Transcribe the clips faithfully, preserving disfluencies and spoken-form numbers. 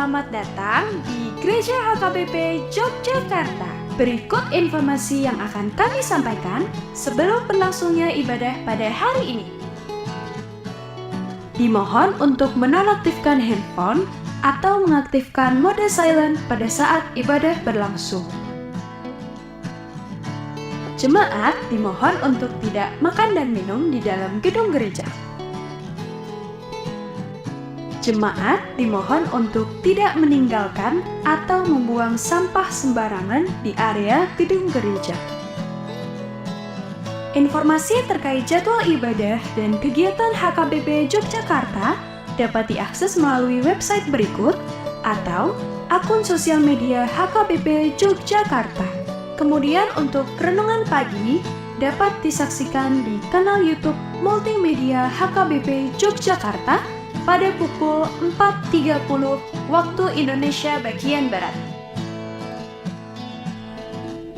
Selamat datang di Gereja H K B P Yogyakarta. Berikut informasi yang akan kami sampaikan sebelum berlangsungnya ibadah pada hari ini. Dimohon untuk menonaktifkan handphone atau mengaktifkan mode silent pada saat ibadah berlangsung. Jemaat dimohon untuk tidak makan dan minum di dalam gedung gereja. Jemaat dimohon untuk tidak meninggalkan atau membuang sampah sembarangan di area gedung gereja. Informasi terkait jadwal ibadah dan kegiatan H K B P Yogyakarta dapat diakses melalui website berikut atau akun sosial media H K B P Yogyakarta. Kemudian untuk renungan pagi dapat disaksikan di kanal YouTube Multimedia H K B P Yogyakarta pada pukul empat tiga puluh waktu Indonesia bagian Barat.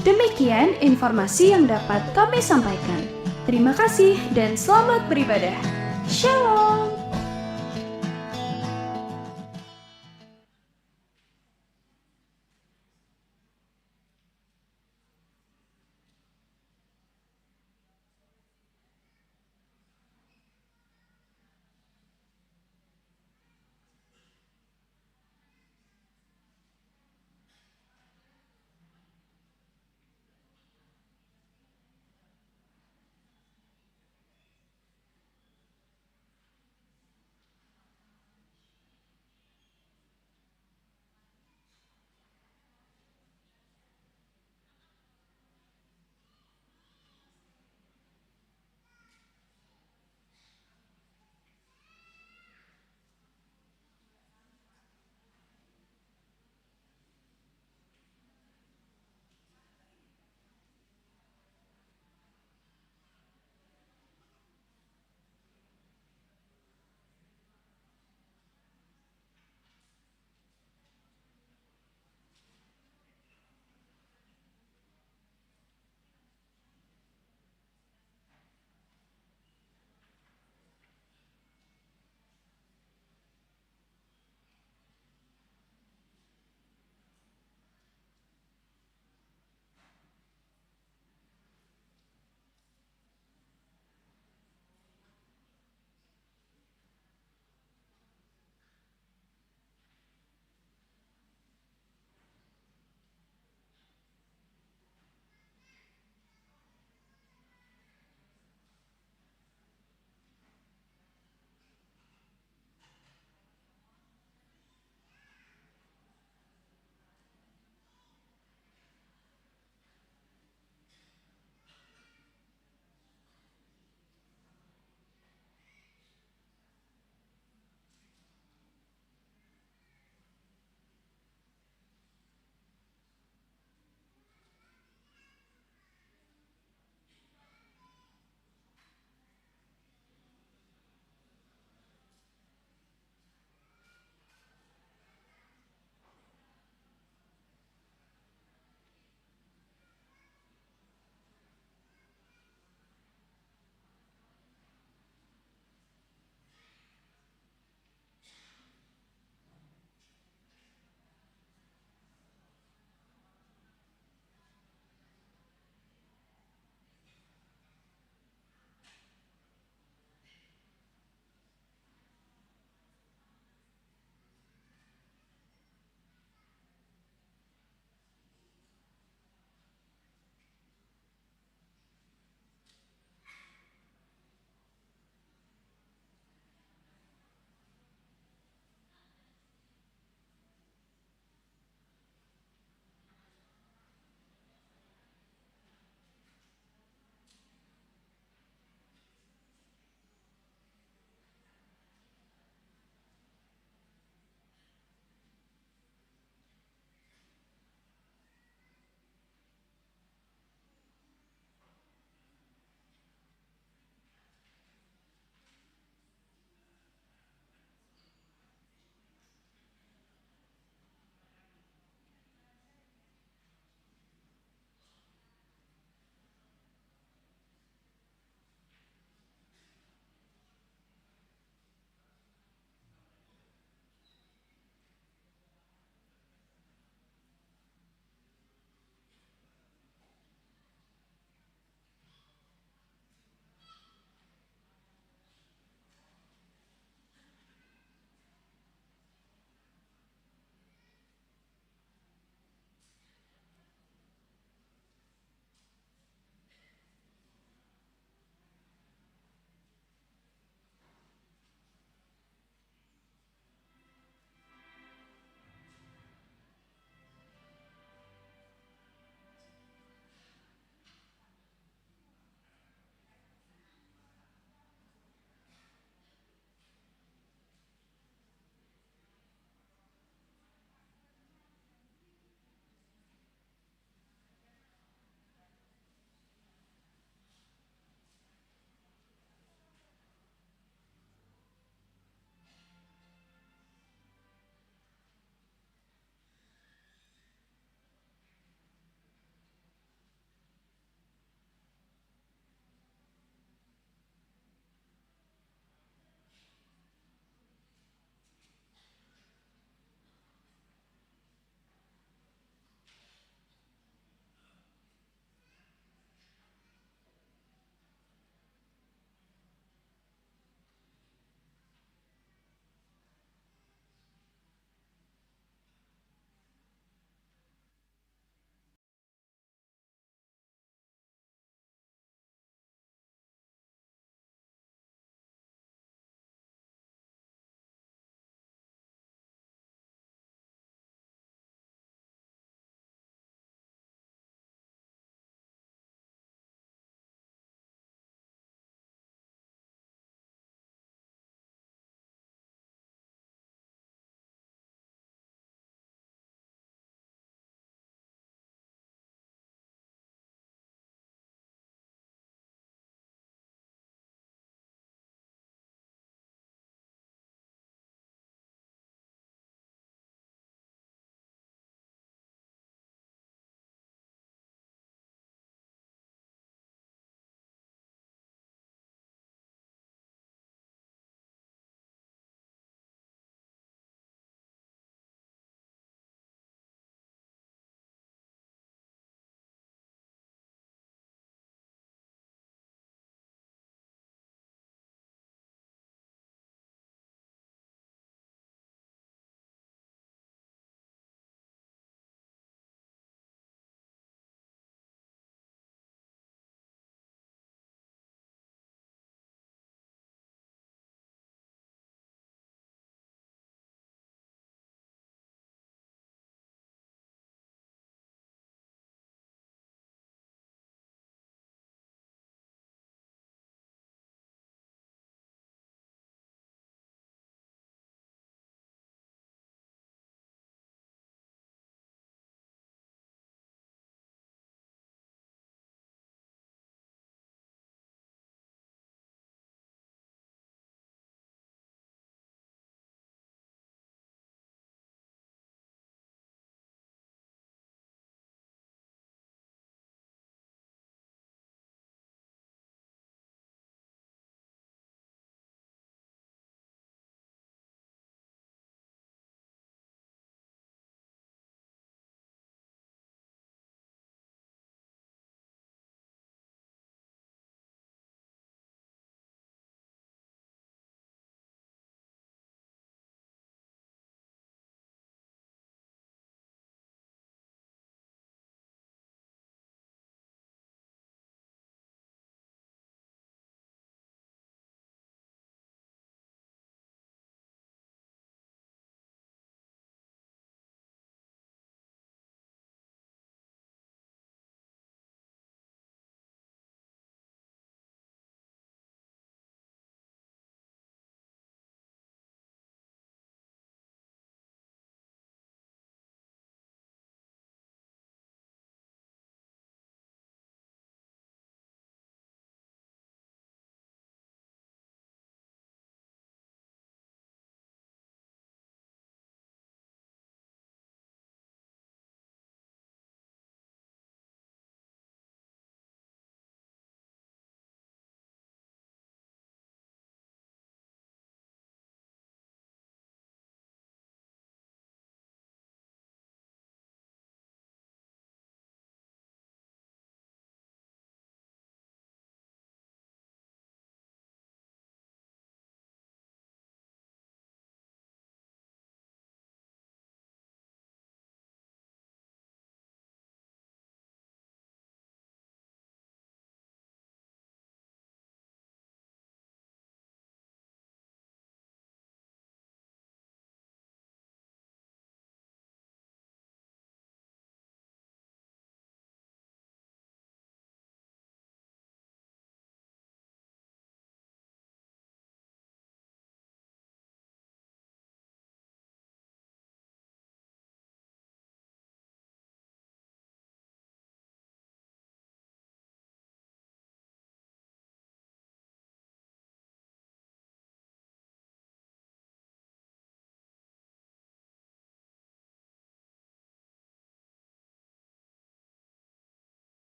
Demikian informasi yang dapat kami sampaikan. Terima kasih dan selamat beribadah. Shalom.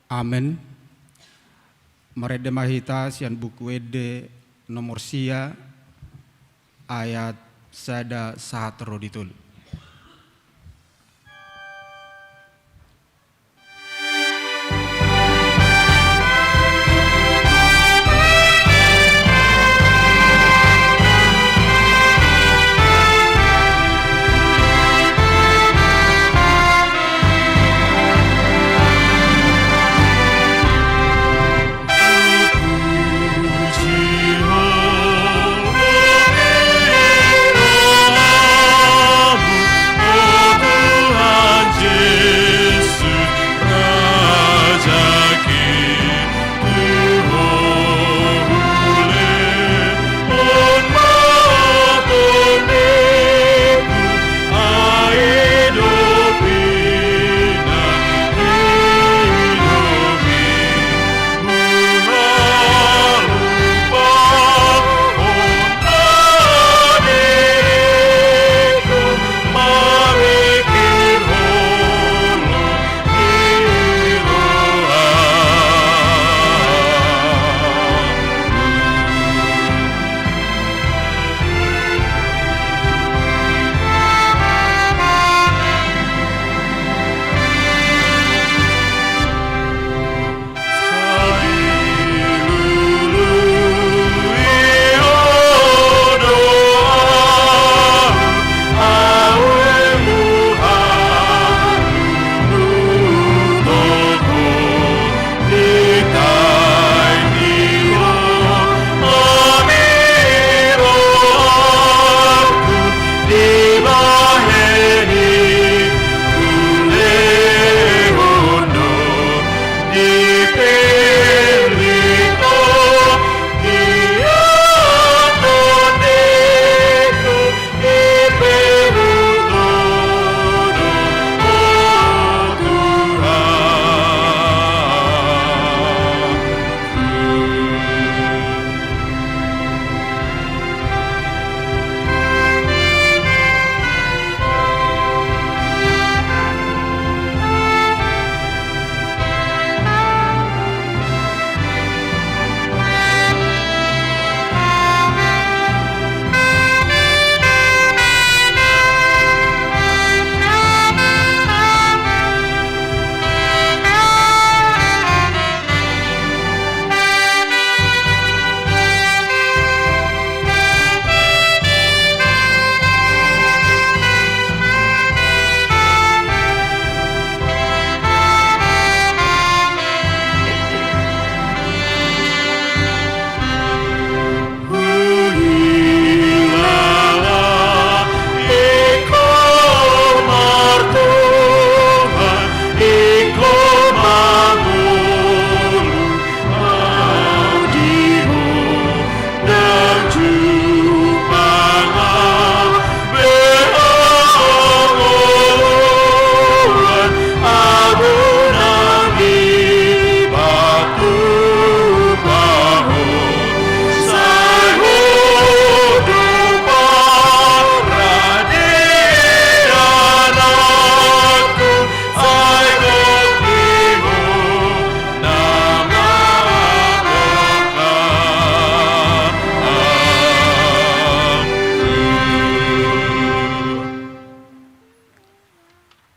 Amen. Marende ma hita sian Buku Ende nomor sia, ayat sada sahat ro di tolu.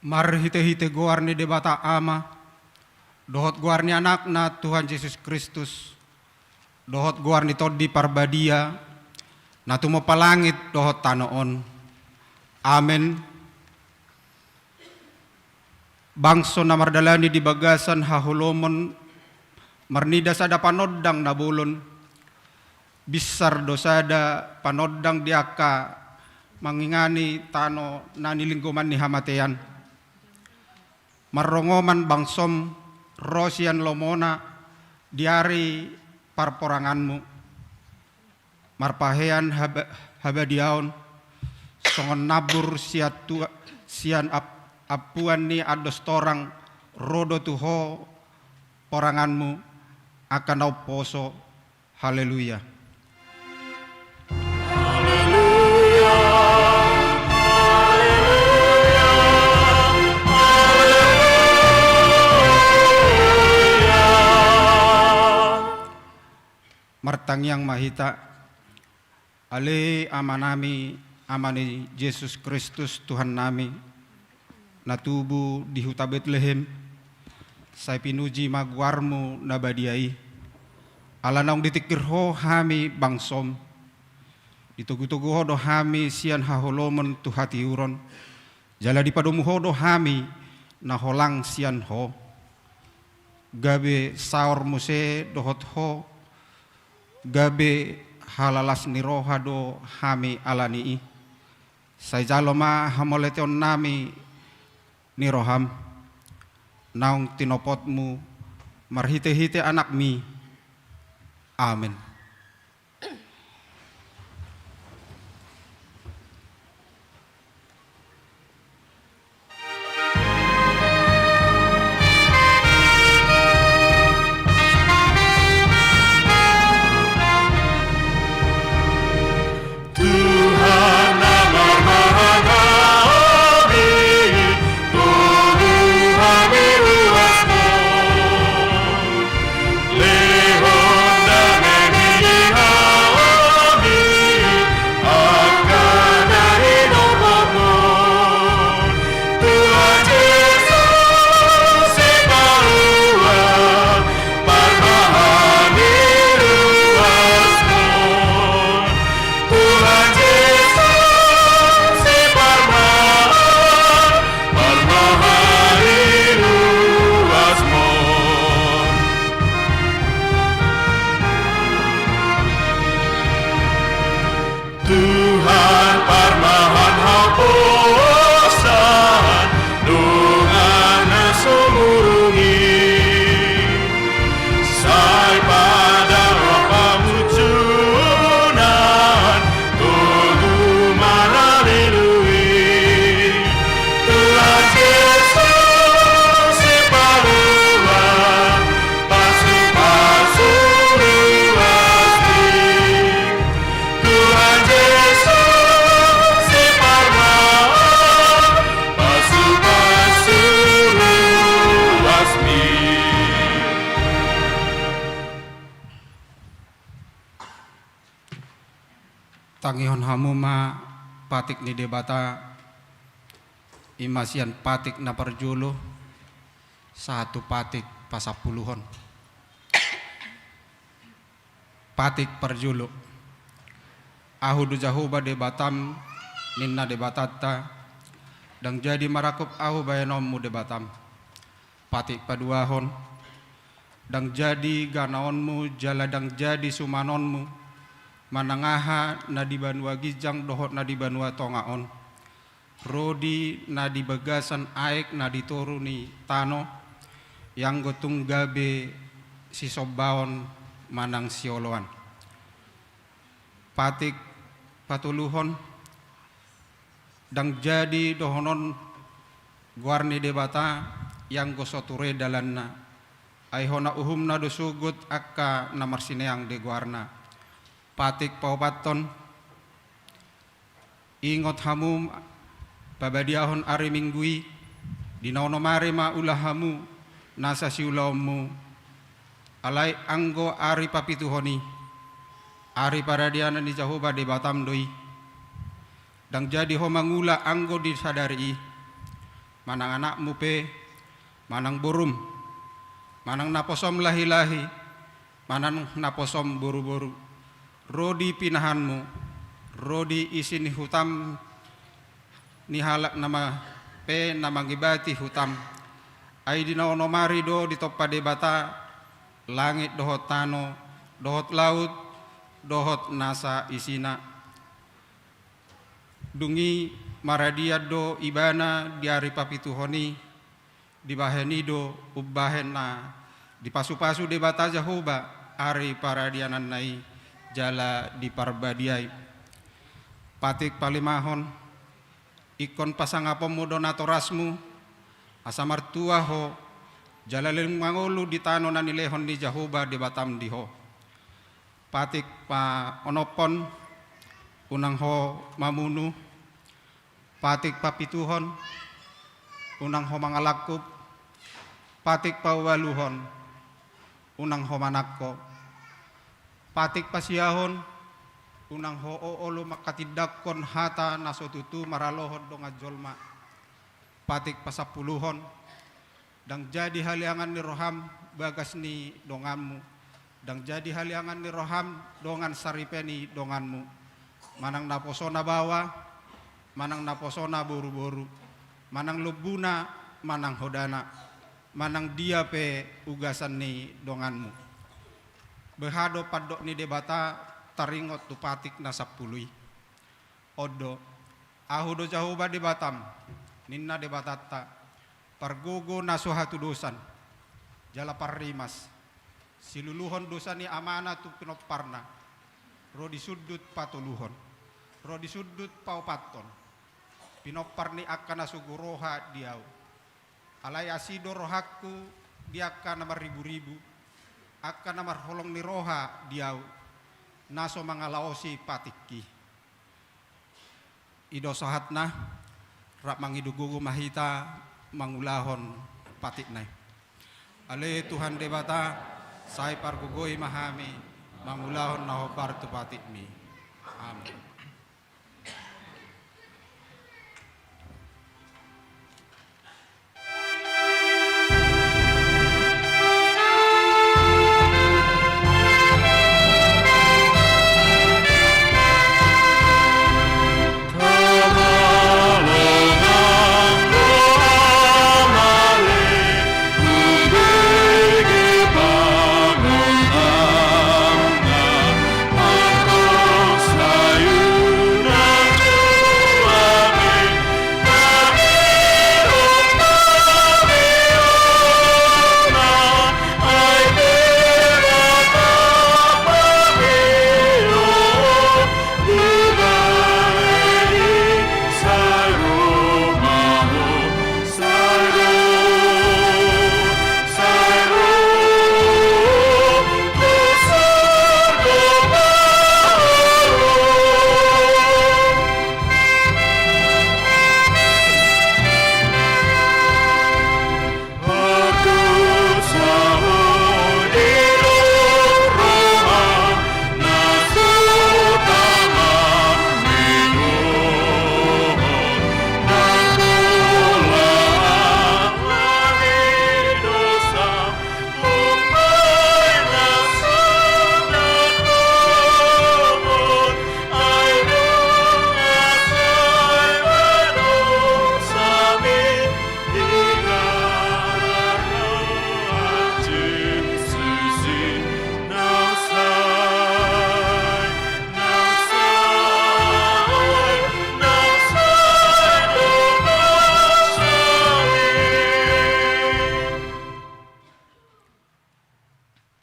Marhitehite goar ni Debata Ama, dohot goar ni Anakna Tuhan Jesus Kristus, dohot goar ni Tondi Parbadia, na tumompa langit dohot tano on. Amen. Bangso na mardalani di bagasan haholomon, marnida sada panondang na bolon, binsar do sada panondang di angka mangingani tano na nilinggoman ni hamatean. Marrongoman bangsom ro sian lomona di ari parporanganmu. Marpahean haba-, habadiaon, songon nambur sian tua-, sian ap-, ampuan ni andos torang, ro do tu ho poranganmu, angka na umposo. Haleluya. Martangiang ma hita. Ale Amanami, Ama ni Jesus Kristus Tuhannami, na tubu di huta Betlehem, sai pinuji ma goarmu na badia i. Ala naung ditingkir Ho hami bangsom, ditogutogu Ho do hami sian haholomon tu hatiuron, jala dipadomu Ho do hami na holang sian Ho. Gabe saor muse dohot Ho, gabe halalas ni roha do hami ala ni i. Sai jalo ma hamauliateonnami ni roham, naung tinopotmu marhitehite Anakmi. Amen. Tuhan na marmahan hami, tolu hami ruas Ho. Lehon dame ni hami, angka na hinopotmon. Tuhan Jesus, sipalua, parmahan ni ruasmon. Tuhan Jesus, siparmahan, parmahan ni ruasmon. Tuhan, parmahan haposan dongan na sumurung i. Sai padang hamujunan, togu ma na leleng i. Tuhan Jesus, sipalua, pasupasu ruas i. Tuhan Jesus, siparmahan, pasupasu ruas i. Tangihon hamu ma patik ni Debata, i ma sian patik na parjolo sahat tu patik pasampuluhon. Patik parjolo. Ahu do Jahowa Debatam, ninna Debatanta, ndang jadi marangkup ahu bahenonmu Debatam. Patik paduahon. Ndang jadi ganaonmu jala ndang jadi sumanonmu manang aha na di banua ginjang dohot na di banua tonga on, ro di na di bagasan aek na di toru ni tano, ianggo tung gabe sisombaon manang sioloan. Patik patoluhon. Ndang jadi dohonon goar ni Debata ianggo so ture dalanna, ai hona uhumna do sogot angka na marsineang di goarna. Patik paopathon. Ingot hamu pabadiahon ari Minggu i, di na onom ari ma ula hamu nasa siulaonmu. Alai anggo ari papituhon i, ari paradianan ni Jahowa Debatam do i. Ndang jadi ho mangula anggo di sadari i, manang anakmu pe, manang borum, manang naposom lahilahi, manang naposom boruboru, ro di pinahanmu, ro di isi ni hutam ni halak na ma-, pe na mangibati hutam. Ai di na onom ari do ditompa Debata langit dohot tano, dohot laut, dohot nasa isina. Dung i maradian do ibana di ari papituhon i, dibahen i do umbahen na dipasupasu Debata Jahowa ari paradiananna i jala diparbadiai. Patik palimahon, ingkon pasangaponmu do natorasmu, asa martua ho, jala leleng mangolu di tano na nilehon ni Jahowa Debatam di ho. Patik paonomhon, unang ho mamunu. Patik papituhon, unang ho mangalangkup. Patik paualuhon, unang ho manangko. Patik pasiahon, unang ho olo mangkatindangkon hata na so tutu maralohon dongan jolma. Patik pasampuluhon, ndang jadi haleangan ni roham bagas ni donganmu, ndang jadi haleangan ni roham dongan saripe ni donganmu, manang naposona baoa, manang naposona boruboru, manang lombuna, manang hodana, manang dia pe ugasan ni donganmu. Beha do pandok ni Debata taringot tu patik na sampulu i? On do: Ahu do Jahowa Debatam, ninna Debatanta, pargogo na so hatudosan jala parrimas, siluluhon dosa ni amana tu pinomparna, ro di sundut patoluhon, ro di sundut paopathon, pinompar ni angka na sogo roha di ahu. Alai asi do rohangku di angka na marriburibu, angka na marholong ni roha di ahu, na so mangalaosi patikki. I do sahatna. Rap mangido gogo ma hita mangulahon patikna i. Ale Tuhan Debata, sai pargogoi ma hami mangulahon na hombar tu patikmi. Amen.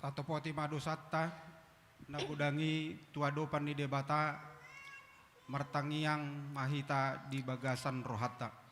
Tatopoti ma dosanta na godang i tu adopan ni Debata, martangiang ma hita di bagasan rohanta.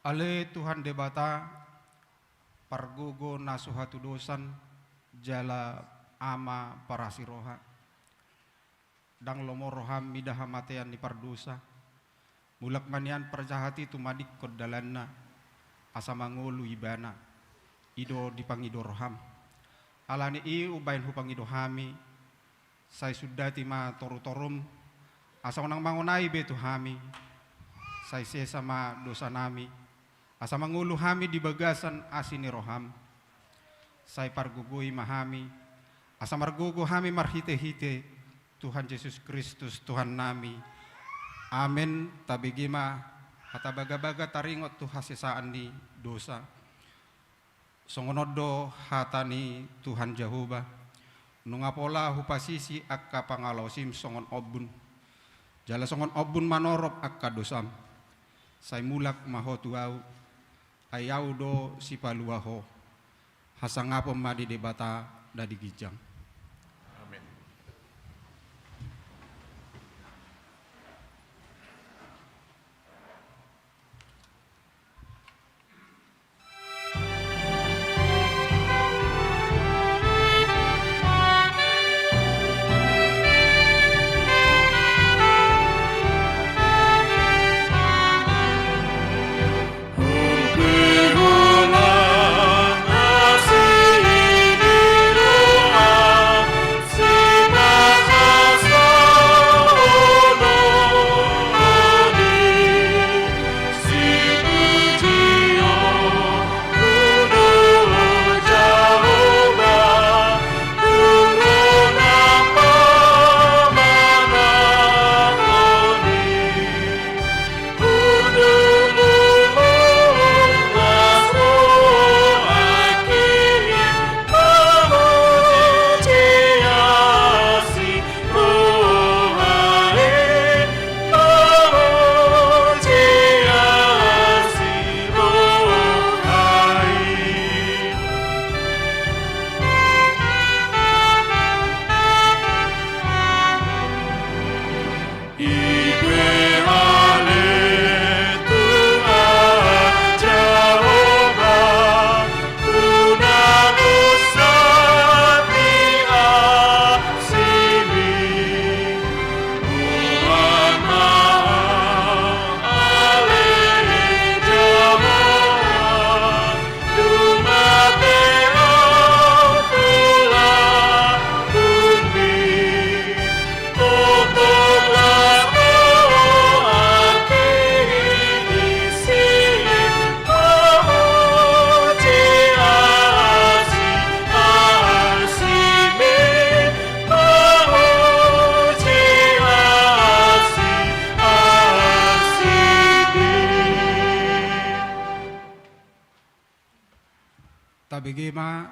Ale Tuhan Debata, pargogo na so hatudosan jala Ama parasi roha. Ndang lomo roham mida hamatean ni pardosa. Mulak ma nian parjahat i tumadingkon dalanna, asa mangolu ibana. I do dipangido roham. Ala ni i umbahen hupangido hami, sai sundati ma torutorum, asa unang mangonai be tu hami. Sai sesa ma dosanami, Asa mangolu hami di bagasan asi ni roham, sai pargogoi ma hami, asa margogo hami marhite-hite Tuhan Jesus Kristus Tuhannami. Amen. Tabege ma hata bagabaga taringot tu hasesaan ni dosa. Songon on do hata ni Tuhan Jahowa: Nunga pola hupasisi angka pangalaosim songon ombun, jala songon ombun manorop angka dosam. Sai mulak ma ho tu Ahu, ai Ahu do sipalua ho. Hasangapon ma di Debata na di ginjang. Amen. Tabege ma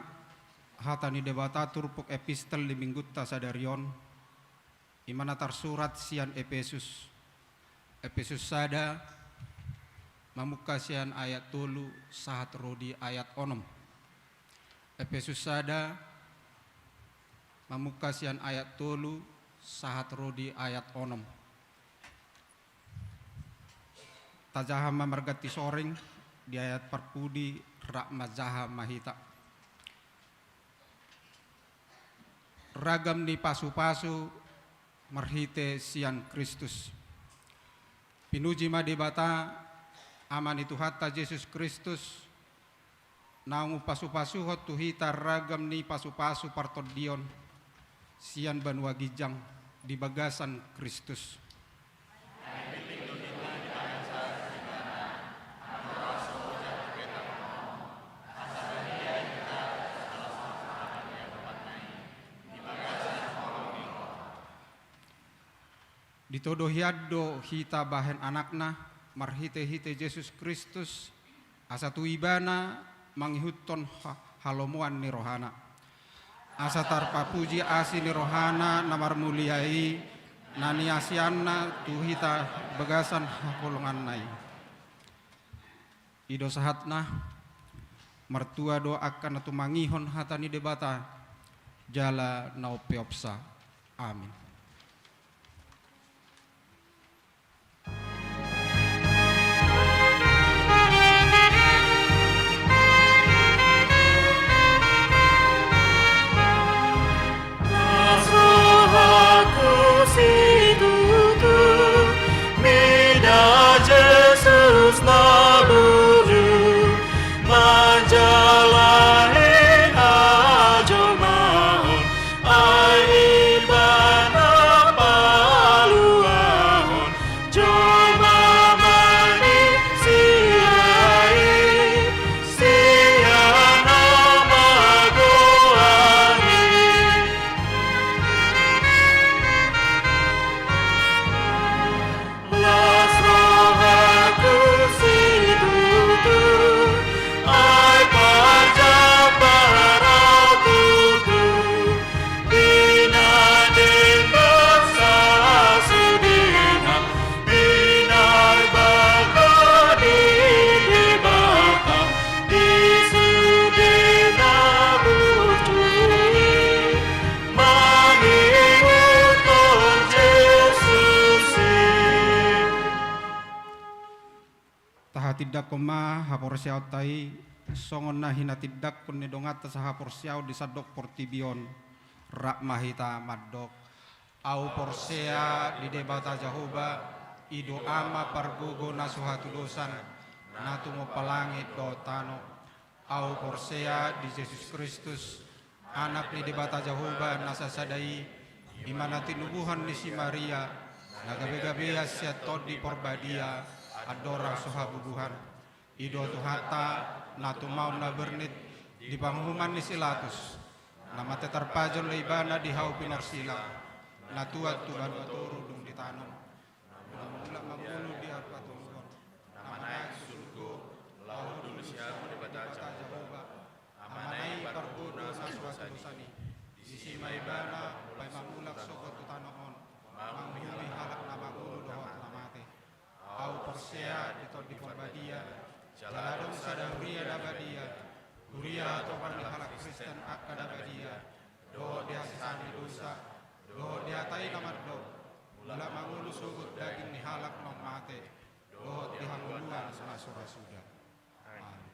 hata ni Debata turpuk epistel di minggunta sadari on, i ma na tarsurat sian Epesus. Epesus sada, mamungka sian ayat tolu sahat ro di ayat onom. Epesus sada, mamungka sian ayat tolu sahat ro di ayat onom. Tajaha ma marganti soring di ayat parpudi, rap manjaha ma hita. Ragam ni pasu-pasu marhite sian Kristus. Pinuji ma Debata, Ama ni Tuhanta Jesus Kristus, naung umpasu-pasuhon tu hita ragam ni pasu-pasu partondion sian banua ginjang di bagasan Kristus. Ditodo hian do hita bahen anakna marhite-hite Jesus Kristus, asa tu Ibana mangihuthon ha-, halomoan ni rohana. Asa tarpapuji asi ni rohana na marmulia i, na niasianna tu hita bagasan haholonganna i. I do sahatna. Martua do angka na tumangihon hata ni Debata, jala na umpeopsa. Amin. Mida Jesus na burju manjalahi hajolmaon, ai Ibana paluahon jolma manisia i. Tindanghon ma haporseaonta i, songon na hinatindangkon ni donganta sahaporseaon di sandok portibi on, rap ma hita mandok. Ahu porsea di Debata Jahowa, i do Ama pargogo na so hatudosan, na tumompa langit dohot tano. Ahu porsea di Jesus Kristus, Anak ni Debata Jahowa na sasada i, i ma na tinubuhon ni si Maria, na gabegabean sian Tondi Porbadia, andorang so habubuhan. I do Tuhanta, na tumaon na bernit di panguhuman ni si Pilatus, na mate tarpajal do Ibana di hau pinorsilang, na tuat tu banua toru dung ditanom, na mulak mangolu di angka na mangolu di surgo, laho tu siamun ni Debata Jahowa, Amana i pargogo na so hatudosan i. Disi ma Ibana paima mulak sogot tu tano on, manguhumi halak na mangolu dohot na mate. Ahu porsea di Tondi Porbadia, jala adong sada huria na badia, huria hatopan ni halak Kristen angka na badia, dohot di hasesaan ni dosa, dohot di hata i na mandok, mulak mangolu sogot daging ni halak naung mate, dohot di hangoluan na so ra suda. Amin.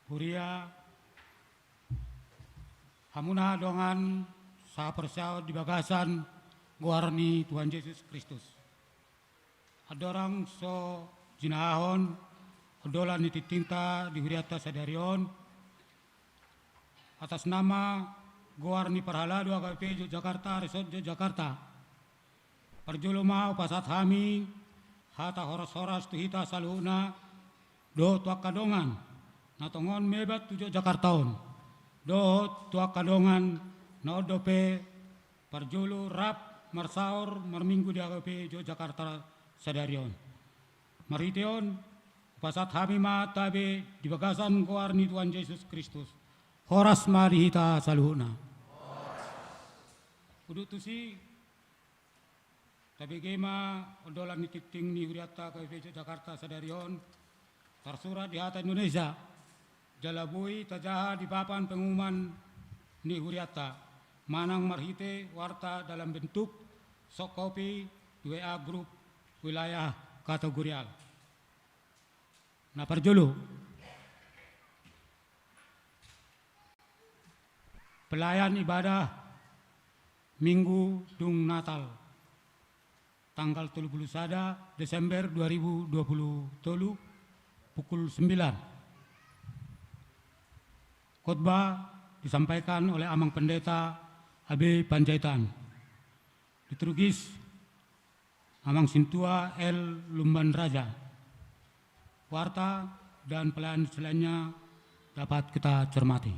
Huria, hamuna dongan sahaporseaon di bagasan goar ni Tuhan Jesus Kristus. Andorang so jinahahon ondolan ni tingtingta di hurianta sadari on, atas nama goar ni parhalado H K B P Yogyakarta, Resort Yogyakarta. Parjolo ma hupasahat hami hata horas-horas tu hita saluhutna, dohot tu angka dongan na tongon mebat tu Yogyakarta on, dohot tu angka dongan na on dope parjolo rap marsaor marminggu di H K B P Yogyakarta sadari on. Marhite on, hupasahat hami ma tabe di bagasan goar ni Tuhan Jesus Kristus. Horas ma di hita saluhutna. Udut tusi, tabege ma ondolan ni tingting ni hurianta H K B P Yogyakarta sadari on, tarsurat di hata Indonesia, jala boi tajaha di papan pengumuman ni hurianta, manang marhite warta dalam bentuk soft copy di W A grup wilayah kategorial. Na parjolo, pelayan ibadah Minggu dung Natal, tanggal tolu pulu sada Desember dua ribu dua pulu tolu, pukul sembilan. Khotbah disampaikan oleh Amang Pendeta A B Panjaitan. Liturgis, Amang Sintua L Lumban Raja. Warta dan pelayan selainnya dapat kita cermati.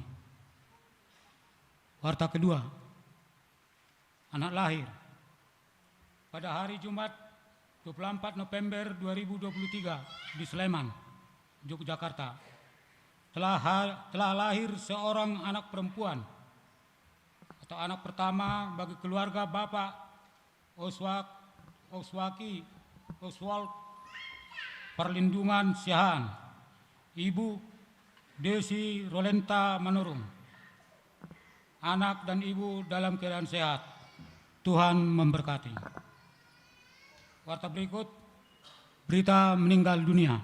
Warta kedua, anak lahir. Pada hari Jumat, dua puluh empat November dua ribu dua puluh tiga, di Sleman, Yogyakarta, telah ha-, telah lahir seorang anak perempuan atau anak pertama bagi keluarga Bapak Oswak-, Oswaki, Oswald Perlindungan Siahaan, Ibu Desi Rolenta Manurung. Anak dan ibu dalam keadaan sehat. Tuhan memberkati. Warta berikut, berita meninggal dunia.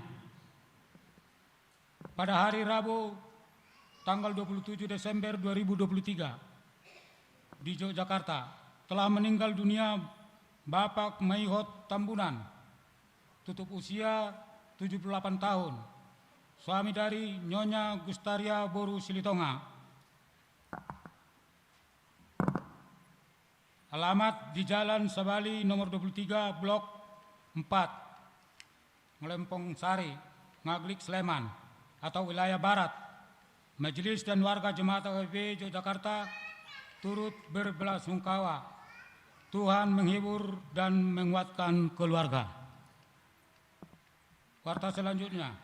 Pada hari Rabu, tanggal dua puluh tujuh Desember dua ribu dua puluh tiga, di Yogyakarta, telah meninggal dunia Bapak Maihot Tambunan, tutup usia tujuh puluh delapan tahun, suami dari Nyonya Gustaria boru Silitonga. Alamat di Jalan Sabali nomor dua puluh tiga, Blok empat, Ngelempong Sari, Ngaglik, Sleman, atau wilayah barat. Majelis dan warga jemaat H K B P Yogyakarta turut berbelasungkawa. Tuhan menghibur dan menguatkan keluarga. Warta selanjutnya,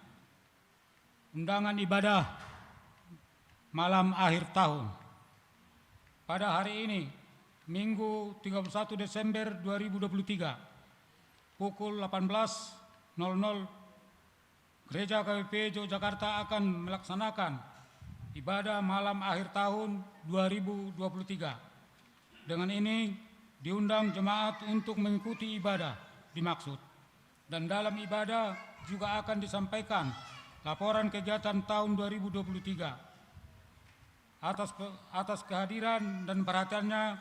undangan ibadah malam akhir tahun. Pada hari ini, Minggu tiga puluh satu Desember dua ribu dua puluh tiga, pukul delapan belas nol nol, Gereja H K B P Yogyakarta akan melaksanakan ibadah malam akhir tahun dua ribu dua puluh tiga. Dengan ini, diundang jemaat untuk mengikuti ibadah dimaksud. Dan dalam ibadah juga akan disampaikan laporan kegiatan tahun dua ribu dua puluh tiga. Atas ke-, atas kehadiran dan perhatiannya,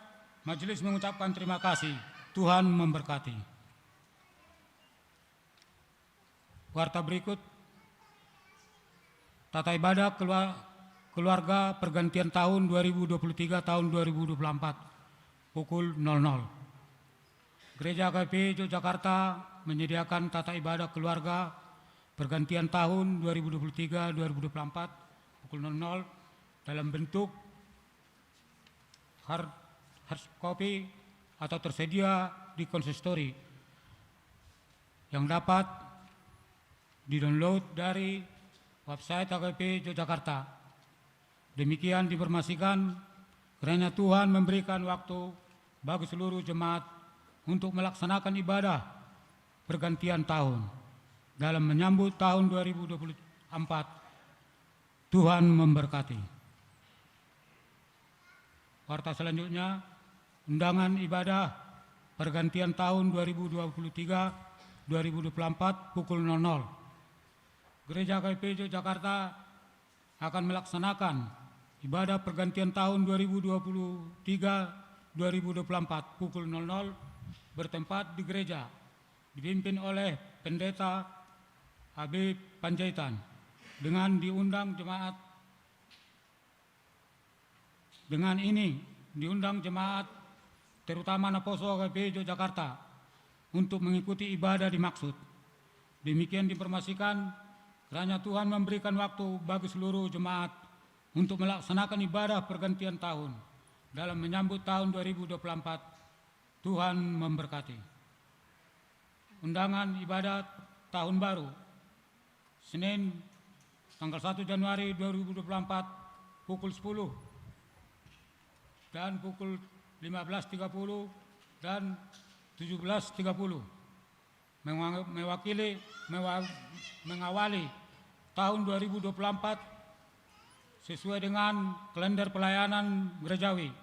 majelis mengucapkan terima kasih. Tuhan memberkati. Warta berikut, tata ibadah kelua-, keluarga pergantian tahun dua ribu dua puluh tiga, tahun dua ribu dua puluh empat, pukul nol nol. Gereja H K B P Yogyakarta menyediakan tata ibadah keluarga pergantian tahun dua ribu dua puluh tiga dua ribu dua puluh empat pukul nol nol dalam bentuk hard, hard copy atau tersedia di konsistori yang dapat di-download dari website H K B P Yogyakarta. Demikian diinformasikan, kiranya Tuhan memberikan waktu bagi seluruh jemaat untuk melaksanakan ibadah pergantian tahun dalam menyambut tahun dua ribu dua puluh empat. Tuhan memberkati. Warta selanjutnya, undangan ibadah pergantian tahun dua ribu dua puluh tiga dua ribu dua puluh empat pukul nol nol. Gereja H K B P Yogyakarta akan melaksanakan ibadah pergantian tahun dua ribu dua puluh tiga dua ribu dua puluh empat pukul nol nol, bertempat di gereja, dipimpin oleh Pendeta Habib Panjaitan, dengan diundang jemaat. Dengan ini, diundang jemaat, terutama Naposo H K B P Yogyakarta, untuk mengikuti ibadah dimaksud. Demikian diinformasikan, kiranya Tuhan memberikan waktu bagi seluruh jemaat untuk melaksanakan ibadah pergantian tahun dalam menyambut tahun dua ribu dua puluh empat. Tuhan memberkati. Undangan ibadah tahun baru, Senin, tanggal satu Januari dua ribu dua puluh empat, pukul sepuluh dan pukul lima belas tiga puluh dan tujuh belas tiga puluh. Menga-, mewakili, mewa-, mengawali tahun dua ribu dua puluh empat sesuai dengan kalender pelayanan gerejawi.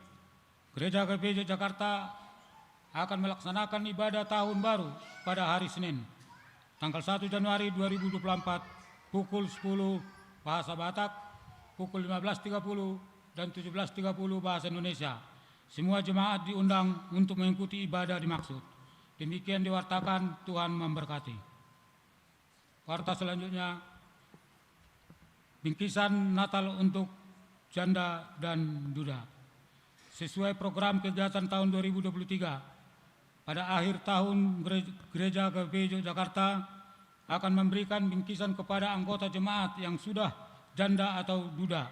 Gereja H K B P Yogyakarta akan melaksanakan ibadah tahun baru pada hari Senin, tanggal satu Januari dua ribu dua puluh empat, pukul sepuluh bahasa Batak, pukul lima belas tiga puluh dan tujuh belas tiga puluh bahasa Indonesia. Semua jemaat diundang untuk mengikuti ibadah dimaksud. Demikian diwartakan, Tuhan memberkati. Warta selanjutnya, bingkisan Natal untuk janda dan duda. Sesuai program kegiatan tahun dua ribu dua puluh tiga, pada akhir tahun gere-, Gereja H K B P Yogyakarta akan memberikan bingkisan kepada anggota jemaat yang sudah janda atau duda.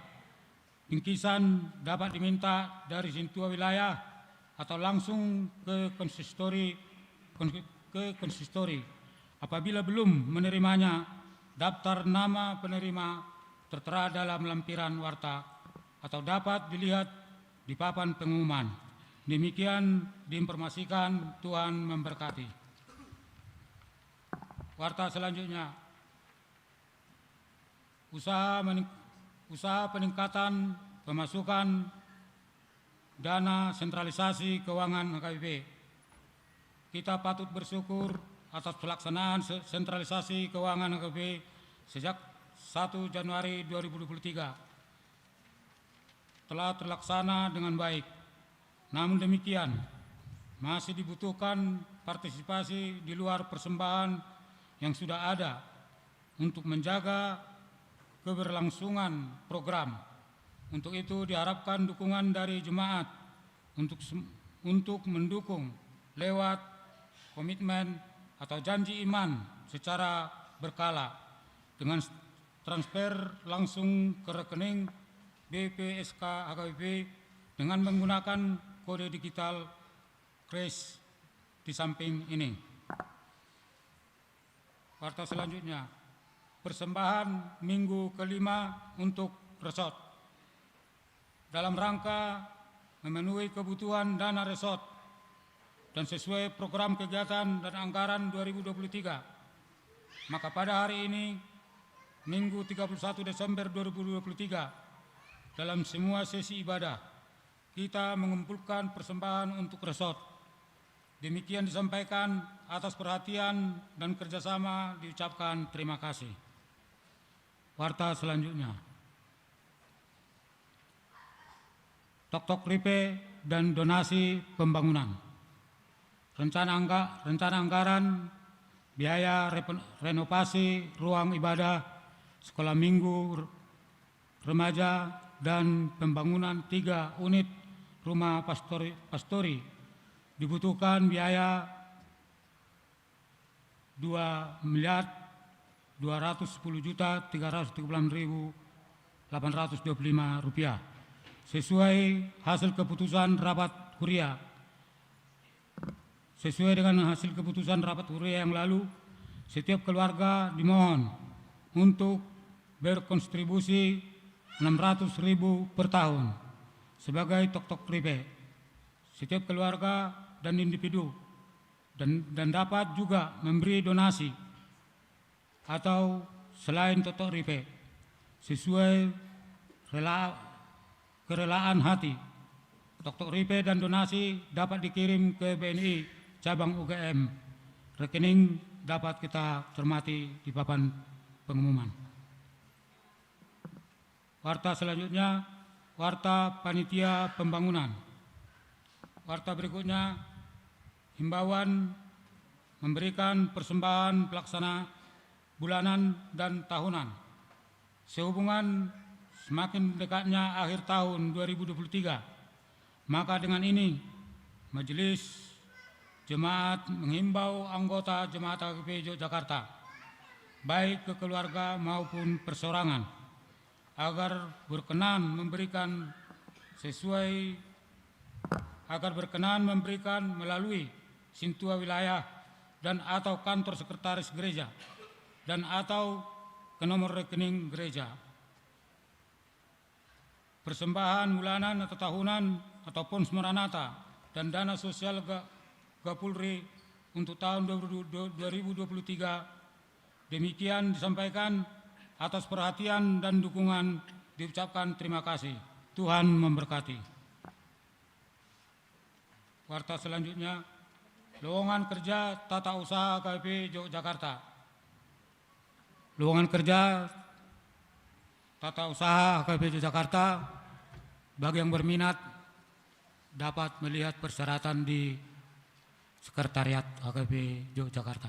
Bingkisan dapat diminta dari sintua wilayah atau langsung ke konsistori, kon-, ke konsistori. Apabila belum menerimanya, daftar nama penerima tertera dalam lampiran warta atau dapat dilihat di papan pengumuman. Demikian diinformasikan, Tuhan memberkati. Warta selanjutnya, usaha mening-, usaha peningkatan pemasukan dana sentralisasi keuangan H K B P. Kita patut bersyukur atas pelaksanaan se-, sentralisasi keuangan H K B P sejak satu Januari dua ribu dua puluh tiga telah terlaksana dengan baik. Namun demikian, masih dibutuhkan partisipasi di luar persembahan yang sudah ada untuk menjaga keberlangsungan program. Untuk itu diharapkan dukungan dari jemaat untuk sem-, untuk mendukung lewat komitmen atau janji iman secara berkala dengan s-, transfer langsung ke rekening B P S K H K B P dengan menggunakan kode digital kris di samping ini. Warta selanjutnya, persembahan minggu kelima untuk resort. Dalam rangka memenuhi kebutuhan dana resort dan sesuai program kegiatan dan anggaran dua ribu dua puluh tiga, maka pada hari ini, Minggu tiga puluh satu Desember dua ribu dua puluh tiga, dalam semua sesi ibadah, kita mengumpulkan persembahan untuk resort. Demikian disampaikan, atas perhatian dan kerjasama diucapkan terima kasih. Warta selanjutnya. Toktok ripe dan donasi pembangunan. Rencana angga-, rencana anggaran biaya repen-, renovasi ruang ibadah, sekolah minggu, remaja, dan pembangunan tiga unit rumah pastori, pastori dibutuhkan biaya dua miliar dua ratus sepuluh juta tiga ratus tiga puluh enam ribu delapan ratus dua puluh lima rupiah, sesuai hasil keputusan rapat huria. Sesuai dengan hasil keputusan rapat huria yang lalu, setiap keluarga dimohon untuk berkontribusi enam ratus ribu per tahun sebagai toktok ripe. Setiap keluarga dan individu dan, dan dapat juga memberi donasi atau selain toktok ripe, sesuai rela-, kerelaan hati. Toktok ripe dan donasi dapat dikirim ke B N I cabang U G M. Rekening dapat kita cermati di papan pengumuman. Warta selanjutnya, warta panitia pembangunan. Warta berikutnya, himbauan memberikan persembahan pelaksana bulanan dan tahunan. Sehubungan semakin dekatnya akhir tahun dua ribu dua puluh tiga, maka dengan ini, Majelis Jemaat menghimbau anggota Jemaat H K P Jogjakarta, baik ke keluarga maupun perseorangan, agar berkenan memberikan sesuai, agar berkenan memberikan melalui sintua wilayah dan atau kantor sekretaris gereja dan atau ke nomor rekening gereja. Persembahan bulanan atau tahunan atau Pons Maranatha dan dana sosial Ga-, Gapulri untuk tahun dua ribu dua puluh tiga. Demikian disampaikan, atas perhatian dan dukungan diucapkan terima kasih. Tuhan memberkati. Warta selanjutnya, lowongan kerja tata usaha H K P Jogjakarta. Lowongan kerja tata usaha H K P Jogjakarta, bagi yang berminat dapat melihat persyaratan di Sekretariat H K P Jogjakarta.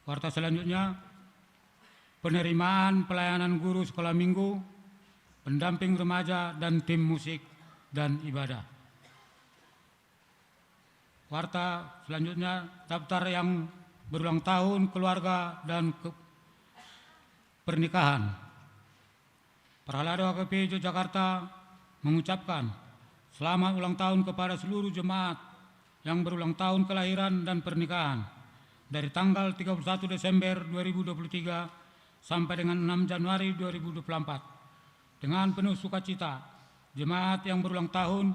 Warta selanjutnya, penerimaan pelayanan guru sekolah minggu, pendamping remaja, dan tim musik dan ibadah. Warta selanjutnya, daftar yang berulang tahun keluarga dan ke-, pernikahan. Parhalado H K P Jogjakarta mengucapkan selamat ulang tahun kepada seluruh jemaat yang berulang tahun kelahiran dan pernikahan dari tanggal tiga puluh satu Desember dua ribu dua puluh tiga sampai dengan enam Januari dua ribu dua puluh empat. Dengan penuh sukacita, jemaat yang berulang tahun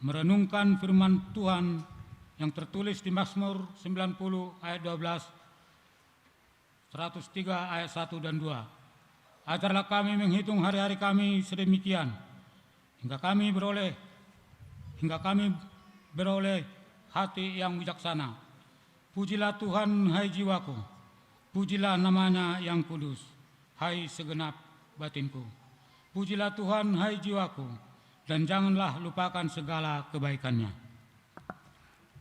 merenungkan firman Tuhan yang tertulis di Mazmur sembilan puluh ayat dua belas, seratus tiga ayat satu dan dua. Ajarlah kami menghitung hari-hari kami sedemikian, hingga kami beroleh, hingga kami beroleh hati yang bijaksana. Pujilah Tuhan, hai jiwaku, pujilah nama-Nya yang kudus, hai segenap batinku. Pujilah Tuhan, hai jiwaku, dan janganlah lupakan segala kebaikan-Nya.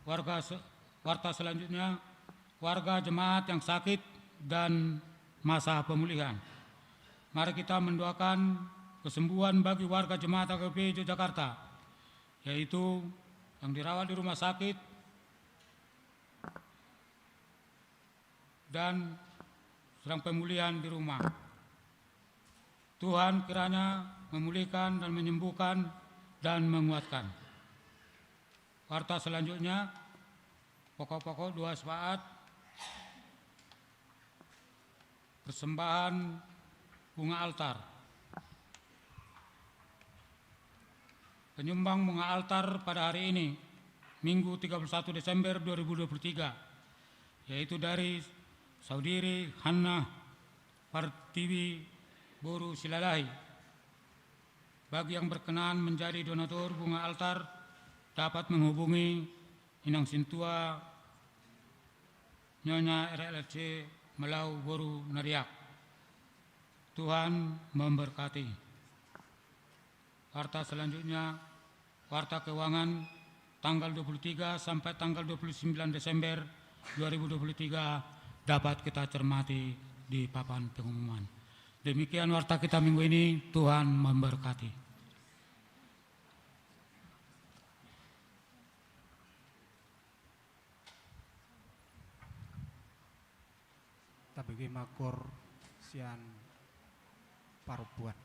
Warga se-, warta selanjutnya, warga jemaat yang sakit dan masa pemulihan. Mari kita mendoakan kesembuhan bagi warga jemaat H K P Jogjakarta, yaitu yang dirawat di rumah sakit dan sedang pemulihan di rumah. Tuhan kiranya memulihkan dan menyembuhkan dan menguatkan. Warta selanjutnya, Pokok-pokok dua syafaat persembahan bunga altar. Penyumbang bunga altar pada hari ini, Minggu tiga puluh satu Desember dua ribu dua puluh tiga, yaitu dari Saudiri Hannah Pertiwi boru Silalahi. Bagi yang berkenan menjadi donatur bunga altar, dapat menghubungi Inang Sintua Nyonya R L C Malau boru Nariak. Tuhan memberkati. Warta selanjutnya, warta keuangan tanggal dua puluh tiga sampai tanggal dua puluh sembilan Desember dua ribu dua puluh tiga dapat kita cermati di papan pengumuman. Demikian warta kita minggu ini, Tuhan memberkati. Tabege ma gor sian parompuan.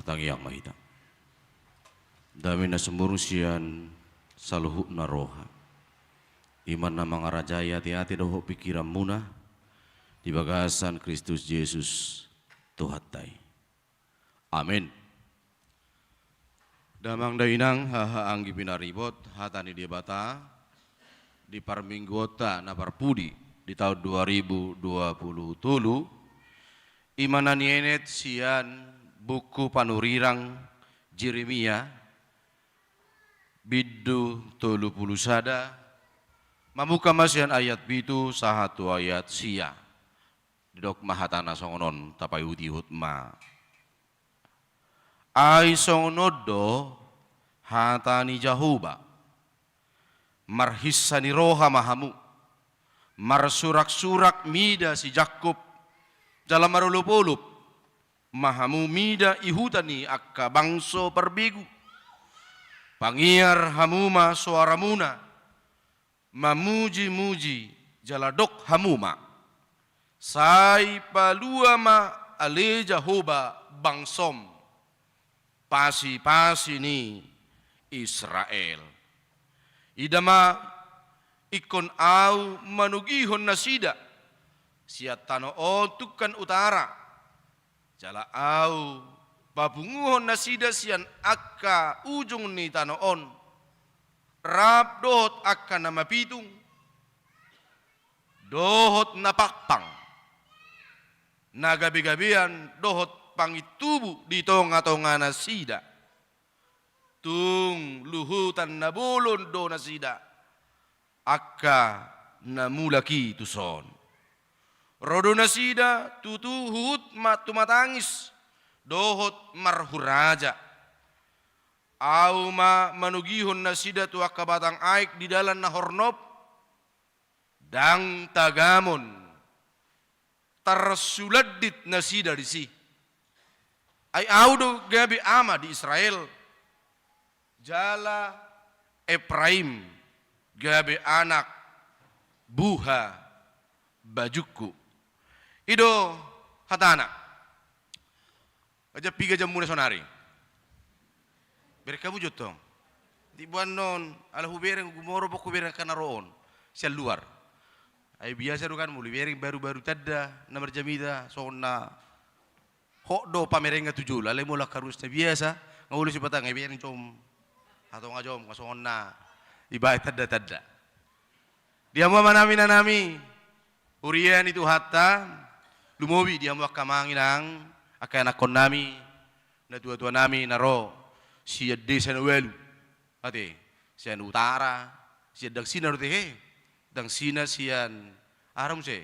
Tangiang ma hita. Dame na sumurung sian saluhutna roha, i ma na mangarajai ateate dohot pingkiranmuna di bagasan Kristus Jesus Tuhanta i. Amen. Damang dainang, haha anggi pinaribot, hata ni Debata di parmingguonta na parpudi di taon dua ribu dua puluh tolu, i ma na nienet sian buku panurirang Jeremia, bindu tolu pulu sada, mamungka ma sian ayat pitu sahat tu ayat sia. Didok ma hatana songon on, tapaihutihut ma. Ai songon on do hata ni Jahowa: Marhinsa ni roha ma hamu, marsuraksurak mida si Jakkob, jala marolopolop ma hamu mida i huta ni angka bangso parbegu. Pangiar hamu ma soaramuna, mamujimuji, jala dok hamu ma: Sai palua ma ale Jahowa bangsom, pasipasi ni Israel. Ida ma, ingkon Ahu manogihon nasida sian tano on tungkan utara, jala Ahu papunguhon nasida sian angka ujung ni tano on, rap dohot angka na mapitung, dohot na pangpang, na gabegabean dohot pangintubu di tongatonganasida. Tung luhutan na bolon do nasida, angka na mulak i tuson. Ro do nasida tutu huhut ma tumatangis dohot marhuraja. Ahu ma manogihon nasida tu angka batang aek di dalan na hornop, ndang tagamon, tarsulandit nasida disi. Ai Ahu do gabe ama di Israel, jala Epraim gabe anak buhabajungku. I do hatana. Gaja piga jamuna sonari? Bereng hamu jo tong. Di boan on, ala hubereng, gumoro pe hubereng angka na ro on sian luar. Ai biasa do kan, molo hubereng barubaru tanda na marjamita, songon na hot do pamerengan tu jolo, alai molo angka ruas na biasa, nga olo sipata nga ibereng jom. Hatong nga jom, nga songon na ibaen tandatanda. Di hamu amanami, inanami, huria ni Tuhanta, lumobi di hamu angka amang inang, angka ianakkonnami, natuatuanami na ro sian desa na ualu. Ate, sian utara, sian dangsina do ate, he. Dangsina sian, aha do muse?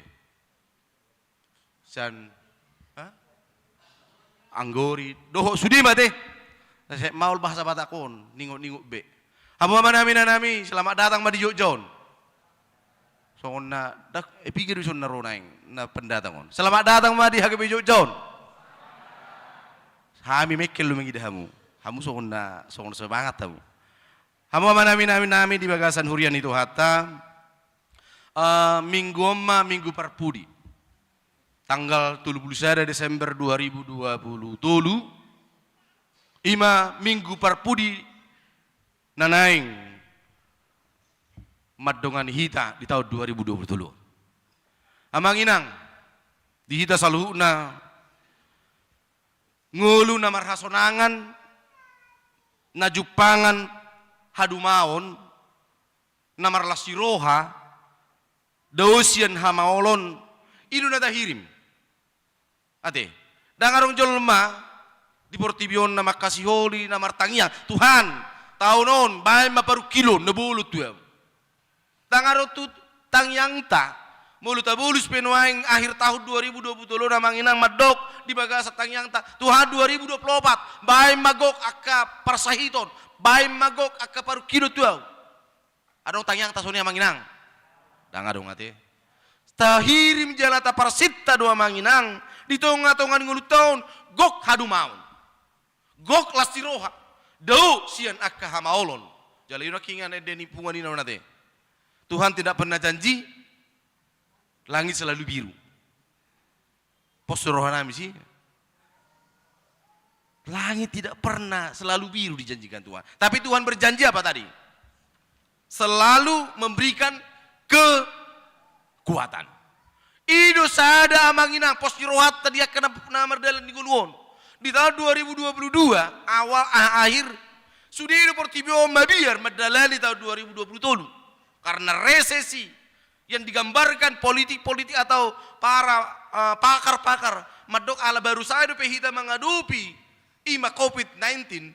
Sian, ha? Anggori, dohot sude ma ate. Sai maol bahasa Batak on, ningotningot be. Hamu amanami, inanami, selamat datang ma di Jogja on. Songon na, dak, eh, piga do ison na ro naeng, na pendatang on. Selamat datang ma di H K B Jogja on. Hami mengkel do mangida hamu. Hamu songon na, songon semangat hamu. Hamu amanami, inanami, di bagasan huria ni Tuhanta, eh, minggu on ma minggu parpudi. Tanggal tolu pulu sada Desember dua ribu dua pulu tolu, i ma minggu parpudi na naeng mandongani hita di taon dua ribu dua pulu tolu. Amang inang, di hita saluhutna, ngolu na marhasonangan, na jumpangan hadumaon, na marlas ni roha, dao sian hamaolon, i do na tahirim. Ate, ndang adong jolma di portibi on na mangkasiholi, na martangiang, Tuhan, taon on baen ma parungkilon na bolon tu ahu. Ndang adong tu tangiangta, molo tabolus pe nuaeng akhir tahun dua ribu dua puluh tolu on, amang inang, mandok di bagasan tangiangta, Tuhan, dua ribu dua puluh opat baen ma gok angka parsahiton, baen ma gok angka parungkilon tu ahu. Adong tangiangta songon i, amang inang? Ndang adong ate. Tahirim jala taparsinta do, amang inang, di tongatonga ni ngolunta on gok hadumaon, gok las ni roha, dao sian angka hamaolon. Jala i do nangkiningan ende ni punguan i na on ate. Tuhan tidak pernah janji langit selalu biru. Pos rohanami si. Langit tidak pernah selalu biru dijanjikan Tuhan. Tapi Tuhan berjanji apa tadi? Selalu memberikan kekuatan. I do sada, amang inang, pos ni rohanta di angka na, na mardalan di ngolu on. Di tahun dua ribu dua puluh dua, awal, ah, akhir, sude do portibi on mabiar mandalani tahun dua ribu dua puluh tolu. Karena resesi yang digambarkan politik-politik atau para, eh, pakar-pakar mandok ala baru saja dope hita mangadopi ima covid nineteen,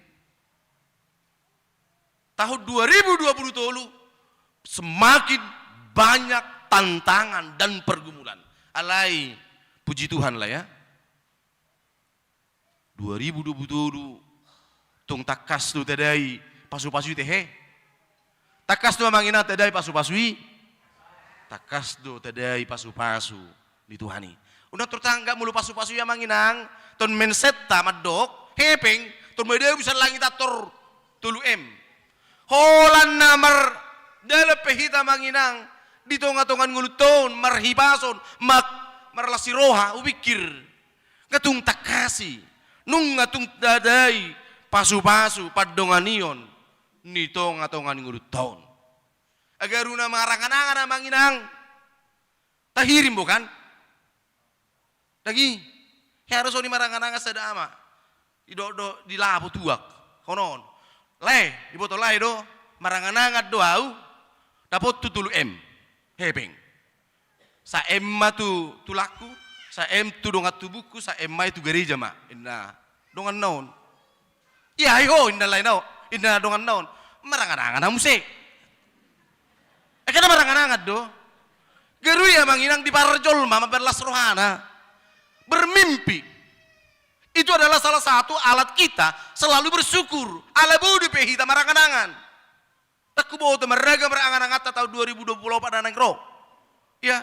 tahun dua ribu dua puluh tolu semakin banyak tantangan dan pergumulan. Alai, puji Tuhan lah ya. Dua ribu dua puluh tolu, tung tangkas do tadai pasu-pasu i tehe. Tangkas do, amang inang, tadai pasu-pasu i. Tangkas do tadai pasu-pasu ni Tuhan i. Unang tortanggap molo pasu-pasu i, amang inang, ton mindset-ta mandok, hepeng, ton madabu sian langit antor tolu M. Holan na mardalan pe hita, amang inang, di tonga-tonga ni ngolunta on, marhipason, ma-, marlas ni roha, hupikir. Nga tung tangkas i, nunga tung tadai pasu-pasu pandonganion ni tonga-tonga ni ngolunta on. Agar unang marangan-angan, amang inang. Tahirim bo kan? Dagi, hea do songon i marangan-angan sada ama. Didok do di lapo tuak. Honon. Lae, diboto lae do. Marangan-angan do au. Dapothu tolu M. Hepeng. Sa M ma tu tulangku, sa M tu dongan tubungku, sa M ma i tu gareja ma. Inna donganna on. Ia, ai ho, inna lae na on. Inna donganna on. Marangan-angan au muse. Eka na marangan-angan do. Garu i, amang inang, diparjolo ma mambahen las rohana. Bermimpi. Itu adalah salah satu alat kita selalu bersyukur. Ala boi dope hita marangan-angan. Ndang huboto marragam ra angan-anganta tahun dua ribu dua puluh opat na naeng ro. Ya.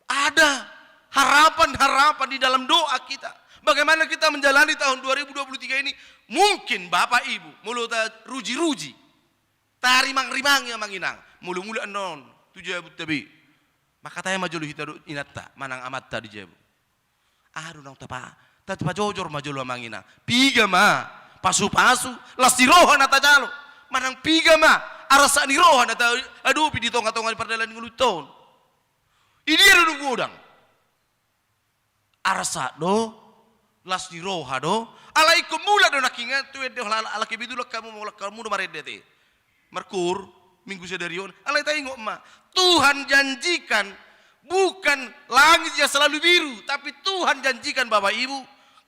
Ada harapan-harapan di dalam doa kita. Bagaimana kita menjalani tahun dua ribu dua puluh tiga ini? Mungkin Bapak Ibu, molo taruji-ruji, tarimang-rimangi, amang inang, molo mulak annon tu jabunta be, mangkatai ma jolo hita dohot inanta manang amanta di jabu. Aha do naung tapa, ta-, tapajojor ma jolo, amang inang. Piga ma pasu-pasu, las ni roha na tajalo, manang piga ma arsak ni roha na taadopi di tonga-tonga ni pardalanan ni ngolunta on. Di dia do dung godang? Arsak do, las ni roha do. Alai ingkon mulak do nangkiningan tu ende, halak, halak i, betul hamu, mulak hamu do marende ate. Markoor, minggu sadari on. Alai taingot ma, Tuhan janjikan bukan langit yang selalu biru, tapi Tuhan janjikan, Bapak Ibu,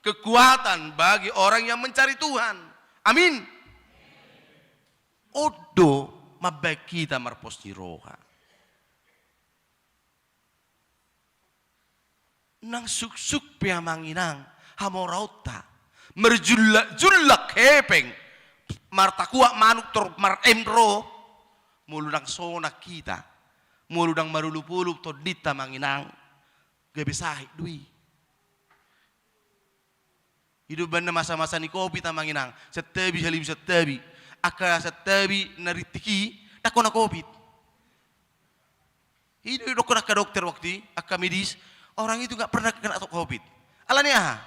kekuatan bagi orang yang mencari Tuhan. Amin. On do mambahen hita marpos ni roha. Nang suksuk pe, amang inang, hamoraonta, marjullak-jullak hepeng, martakuak manuk tor mar-M ro, molo ndang sonang hita, molo ndang marolop-olop tondinta, amang inang, gabe sahit do i. I do umbahen na masa-masa ni covid, amang inang, santabi, salibu santabi. Angka santabi na rintik i, ndang hona covid. I do didokkon angka dokter waktu i, angka medis, orang itu nggak pernah kena covid. Alani aha?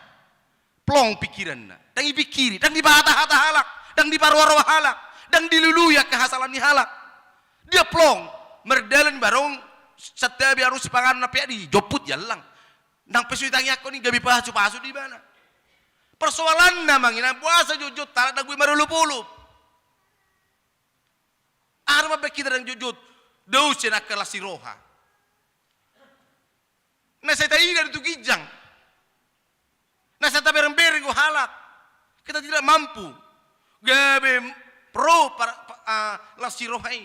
Plong pikiranna. Ndang dipikiri, ndang dipahata-hata halak, ndang diparoa-roa halak, ndang dilului angka hasala ni halak. Dia plong, mardalan barong, santabi, adong sipanganon na peak, dijomput, diallang. Ndang pe so ditangiangkon i, gabe pasu-pasu do ibana. Persoalanna, amang inang, boasa jotjot halak ndang boi marolop-olop? Aha do mambahen hita ndang jotjot? Dao sian angka las ni roha. Na sai taida do tu ginjang. Na sai tabereng-bereng do halak. Kita tidak mampu. Gabe pro par-, pa-, ah, las ni roha i.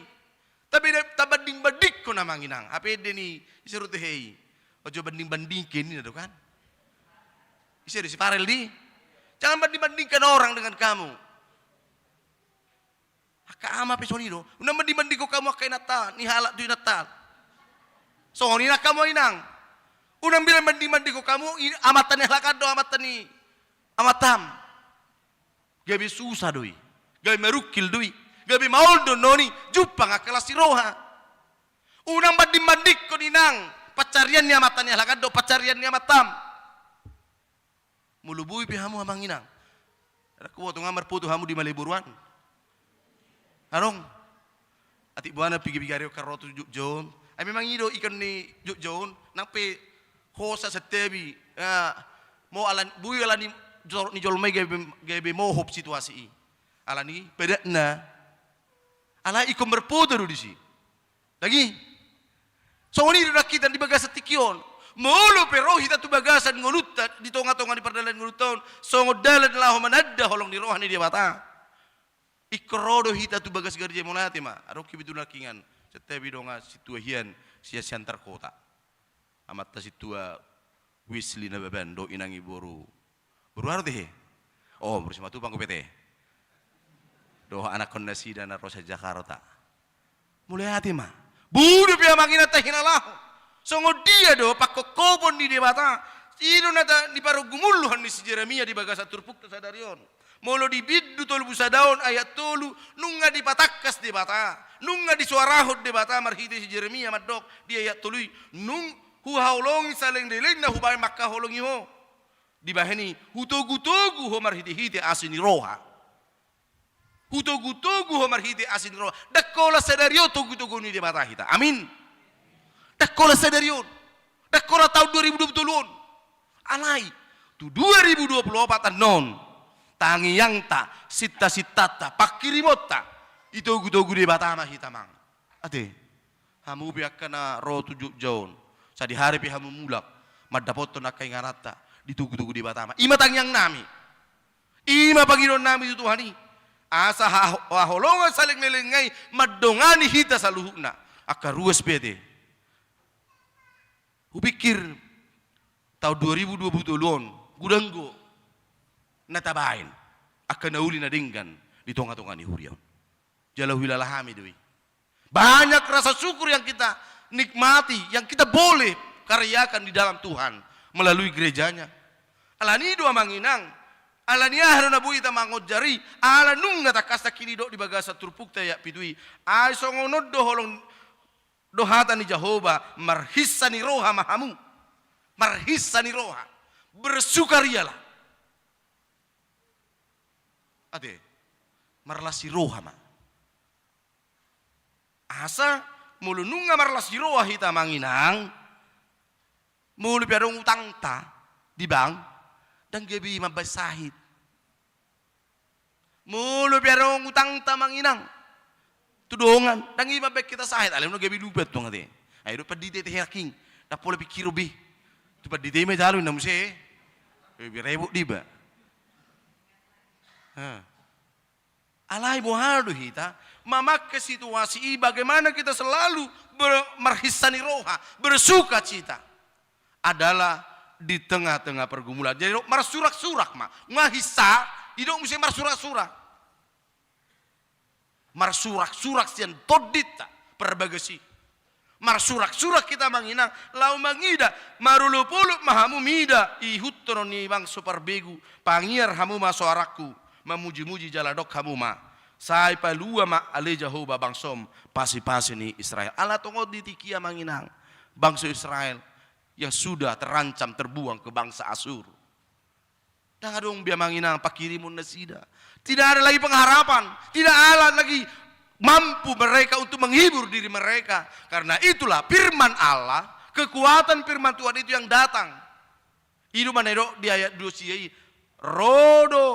Tapi da-, tabanding-bandingkon, amang inang. Hape ende ni, ise do tehe i? Ojo banding-bandingke ninna do kan? Ise do, si Farel do i? Jangan banding-bandingkan orang dengan kamu. Angka ama pe songon i do. Unang banding-bandingkon hamu angka inanta ni halak tu inanta. Songon i nang hamu, inang. Unang bilang banding-bandingkon hamu i-, amanta ni halak an do amanta ni amantam. Gabe susa do i. Gabe marungkil do i. Gabe maol do annon i jumpang angka las ni roha. Unang banding-bandingkon, inang, pansarian ni amanta ni halak an dohot pansarian ni amantam. Molo boi pe hamu, amang inang, Ndang huboto nga marfoto hamu di Malioboro an. Adong. Atik boha na piga-piga ari on kan ro tu Jogja on. Ai memang i do ikon ni Jogja on. Nang pe hosa, santabi. Ah, mo alani, boi alani jor-, ni jolma i gabe, gabe mohop situasi i. Alani padatna. Alai ikon marfoto do disi. Lagi. Songon i do nangkinan di bagasan tingki on. Molo pe ro hita tu bagasan ngolunta, di tonga-tonga ni pardalanan ngolunta on, songon dalan laho mananda holong ni roha ni Debata. Ingkon ro do hita tu bagas gareja i, mauliate ma. Adong kebetulan nangkinan, santabi dongan sintua hian, sian Siantar Kota. Amanta sintua Wisli Nababan dohot inang i boru. Boru aha do ate? Oh, boru Simatupang dope ate. Dohot anakkon nasida na ro sian Jakarta. Mauliate ma. Boi dope amang inang tahinalahon. Songon dia do pangkophopon ni Debata. I do na ta-, nipargumulhon ni si Jeremia di bagasan turpukta sadari on. Molo di Bindu tolu pulu sada on ayat tolu, nunga dipatangkas Debata, nunga disoarahon Debata marhite si Jeremia mandok di ayat tolu i, nung huhaholongi saleleng-lelengna hubahen mangkaholongi ho. Dibahen i, hutogu-togu ho marhite-hite asi ni roha. Hutogu-togu ho marhite asi ni roha. Ndang holan sadari on togu-togu ni Debata hita. Amin. Ndang holan sadari on. Ndang holan taon dua ribu dua pulu tolu on. Alai, tu dua ribu dua pulu opat annon, tangiangta, sinta-sintanta, pangkirimonta, itogu-togu Debata ma hita, amang. Ate, hamu pe angka na ro tu Jogja on, sadihari pe hamu mulak, mandapothon angka ingananta, ditogu-togu Debata ma. I ma tangiangnami. I ma pangidoannami tu Tuhan i. Asa ha-, haholongan saleleng-lelengna i mandongani hita saluhutna. Angka ruas pe ate. Hupikir taon dua ribu dua pulu tolu on, godang do na tabaen angka na uli na denggan di tonga-tonga ni huria on. Jala huhilala hami do i. Banyak rasa syukur yang kita nikmati, yang kita boleh karyakan di dalam Tuhan melalui gerejanya. Alani i do amang inang, alani aha do na boi hita mangonjar i, ala nunga tangkas nangkin didok di bagasan turpukta ayat pitu i. Ai songon on do holong do hata ni Jahowa, marhinsa ni roha ma hamu. Marhinsa ni roha. Bersukarialah. Ate, marlas ni roha ma. Asa, molo nunga marlas ni roha hita amang inang, molo pe adong utangta di bank, ndang gabe i mambaen sahit. Molo pe adong utangta amang inang tu dongan, ndang i mambaen hita sahit, alai unang gabe lupa tong ate. Ai do pandita i ate, hea king, ndang pola pingkiron be. Tu pandita i ma jalo inna muse. Eh, biar rebut diba. Hah. Alai boha do hita mamangke situasi i, bagaimana kita selalu ber-, marhinsa ni roha, bersukacita adalah di tengah-tengah pergumulan. Jadi, dok marsurak-surak ma. Nga hinsa, didok muse marsurak-surak. Marsurak-surak sian tondinta parbagasi. Marsurak-surak hita amang inang, laho mangida, marolop-olop ma hamu mida, ihuthon ni bangso parbegu, pangiar hamu ma soarangku, mamuji-muji jala dok hamu ma. Sai palua ma ale Jahowa bangsom, pasi-pasi ni Israel. Ala tongon di tingki i amang inang, bangso Israel yang sudah terancam terbuang ke bangsa Asur. Ndang adong be amang inang pangkirimon nasida. Tidak ada lagi pengharapan. Tidak ada lagi mampu mereka untuk menghibur diri mereka. Karena itulah firman Allah, kekuatan firman Tuhan itu yang datang. I do ma na didok di ayat dua sia i, ro do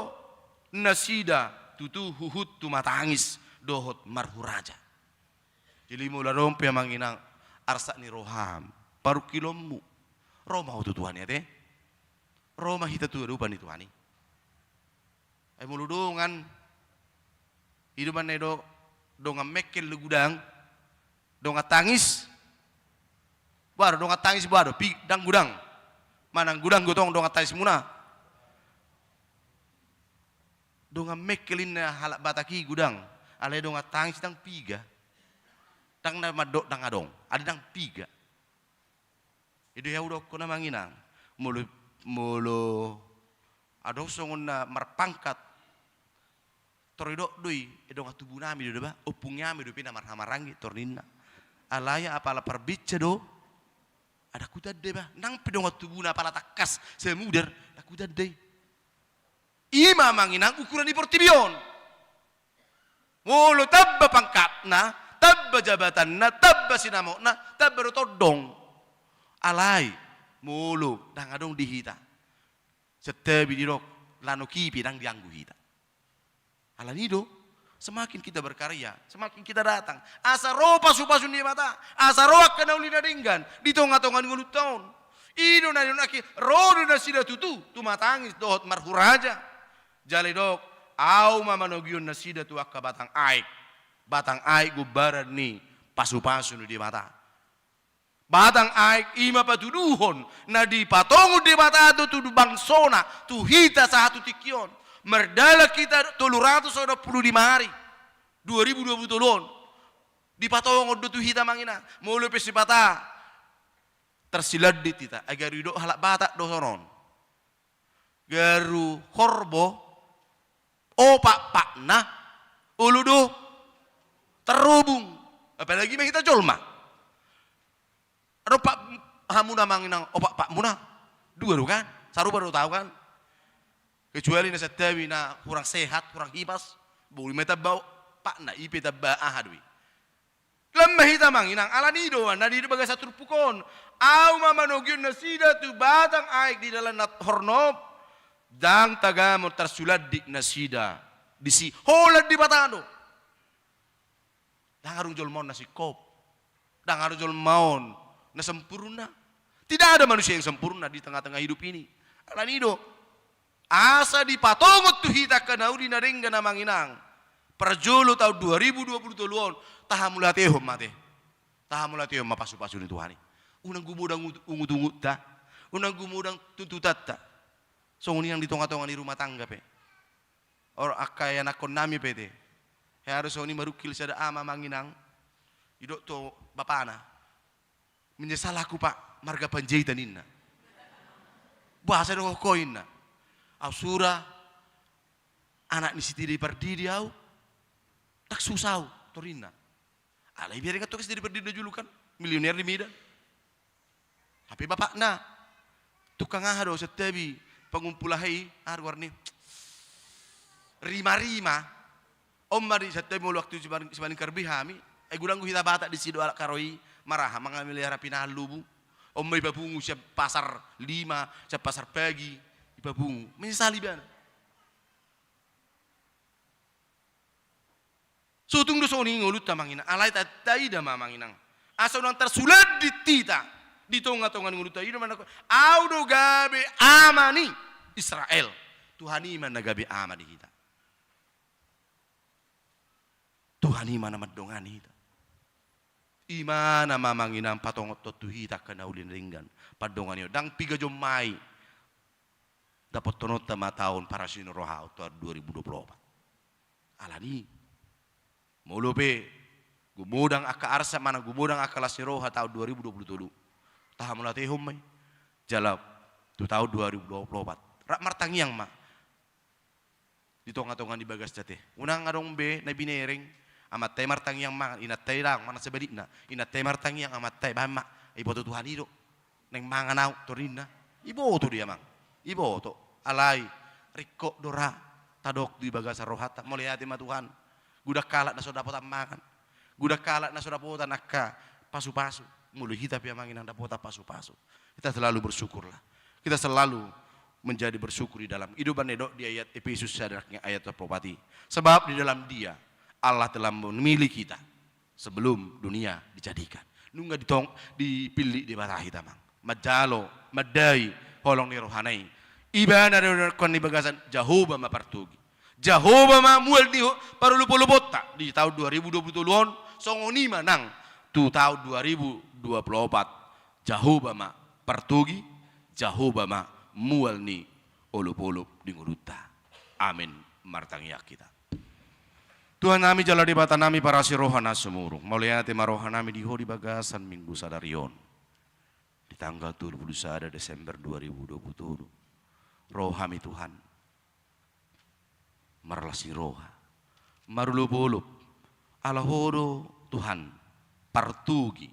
nasida tutu huhut tumatangis dohot marhuraja. Jadi molo adong pe amang inang arsak ni roham, parungkilonmu, ro ma ho tu Tuhan i ate. Ro ma hita tu adopan ni Tuhan i. Ai molo dongan, i do ma na didok, dongan mengkel do godang, dongan tangis. Boha do dongan tangis, boha do, pi-, ndang godang. Manang godang do tong dongan tangismuna. Dongan mengkel inna halak Batak i godang. Alai dongan tangis ndang piga. Ndang na mandok ndang adong, alai ndang piga. I do hea hudokkon amang inang. Molo, molo adong songon na marpangkat, tor didok do i, e dongan tubunami do da ba, ompungnami dope na marhahamaranggi, tor ninna. Alai apala parbinca do, ndang hutanda i ba. Nang pe dongan tubuna apala tangkas, samudar, ndang hutanda i. I ma amang inang ukuran ni portibi on. Molo tamba pangkatna, tamba jabatanna, tamba sinamotna, tamba do tondong. Alai, molo ndang adong di hita, santabi didok, lanok i pe ndang dianggo hita. Alani do, semakin kita berkarya, semakin kita datang. Asa ro pasupasu ni Debata, asa ro angka na uli na denggan di tongatonga ni ngolunta on. I do na nidok, ro do nasida tutu tumatangis dohot marhuraja. Jala didok, au ma manogihon nasida tu angka batang aek. Batang aek gombaran ni pasupasu ni Debata. Batang aek i ma patuduhon na dipatongon Debata do tu bangsona, tu hita sahat tu tingki on. Mardalan hita tolu ratus onom pulu lima ari, dua ribu dua pulu tolu on. Dipatongon do tu hita amang inang. Molo pe sipata tarsilandit hita, ai garu didok halak Batak do sonon. Garu horbo, opat patna, olo do tarobung. Apalagi ma hita jolma. Adong opat hamuna amang inang, opat patmuna? Dua do kan? Sarupa do tau kan? Kecuali na santabi na kurang sehat, kurang hipas, boi ma tamba patna, i pe tamba aha do i. Lam ma hita amang inang, alani do na di bagasan turpuk on. Au ma manogihon nasida tu batang aek di dalan na hornop. Ndang tagamon tarsulandit nasida disi, holan Debata do. Ndang adong jolma on na singkop. Ndang adong jolma on na sempurna. Tidak ada manusia yang sempurna di tengah-tengah hidup ini. Alani do, asa dipatongon tu hita angka na uli na denggan amang inang. Parjolo taon dua ribu dua pulu tolu on, tahamauliatehon ma ate. Tahamauliatehon ma pasupasu ni Tuhan i. Unang gumodang ungut-, ungut-ungutta. Unang gumodang tuntutanta. Songon i nang di tongatonga ni rumah tangga pe. Or, angka ianakhon nami pe ate. Hea do songon i marungkil sada ama amang inang. Didok tu bapana. Menyesal aku, Pak, marga Panjaitan, ninna. Boasa do ho, ninna. Au sura anak ni Siti Dei Pardede au. Ndang susa au, torinna. Alai biar ingat tu Siti Dei Pardede na julukan. Miliuner di Medan. Hape bapakna. Tukang aha do, santabi. Pangumpul aha i, aha do goarna i. Rima-rima. On ma di santabi molo waktu sipaning, sipaning karbih hami, ai godang do hita Batak disi do halak Karo i, maraha mangamelihara pinahan lobu. On ma ipapungu sian Pasar Lima, sian Pasar Pagi, ipapungu. Menyesal ibana. So tung do songon i ngolunta amang inang, alai ta, taida ma amang inang. Asa unang tarsulandit hita di tongatonga ni ngolunta, i do manang, au do gabe ama ni Israel. Tuhan i ma na gabe ama di hita. Tuhan i ma na mandongani hita. I ma na amang inang patongothon tu hita angka na uli na denggan. Pandonganion, ndang piga jom ma i. Dapothononta ma taon parasi ni roha on taon dua ribu dua pulu opat. Alani. Molo pe gumodang angka arsak manang gumodang angka las ni roha taon dua ribu dua pulu tolu. Tahamauliatehon ma i. Jala tu taon dua ribu dua pulu opat. Rap martangiang ma. Di tongatonga ni bagasta ate. Unang adong be na binereng, amanta i martangiang mangan, inanta i ndang, manang sebalikna. Inanta i martangiang, amanta i, bahen ma, iboto Tuhan i do. Naeng mangan au, torinna. Iboto do i amang. Iboto. Alai, ringkot do ra, tadok di bagasan rohanta. Mauliate ma Tuhan. Godang halak na so dapotan mangan. Godang halak na so dapotan angka pasupasu. Molo hita pe amang inang dapotan pasupasu. Kita selalu bersyukurlah. Kita selalu menjadi bersyukur di dalam. I do umbahen na didok di ayat Epesus sada ayat dua pulu opat i. Sebab di dalam Dia, Allah telah memilih kita sebelum dunia dijadikan. Nunga ditong, dipillit Debata hita amang. Manjalo, mandai, holong ni rohana i. Ibana do na di bagasan Jahowa ma partogi. Jahowa ma mual ni ho-, parolopoloponta di taon dua ribu dua pulu tolu on, songon i ma nang tu taon dua ribu dua pulu opat. Jahowa ma partogi, Jahowa ma mual ni olopolop di ngolunta. Amin. Martangiang hita. Tuhan nami jala Debata nami parasi roha na sumurung. Mauliate ma roha nami di Ho di bagasan Minggu sadari on. Di tanggal tolu pulu sada Desember dua ribu dua pulu tolu. Ro hami Tuhan. Marlas ni roha. Marolopolop. Ala Ho do Tuhan. Partogi.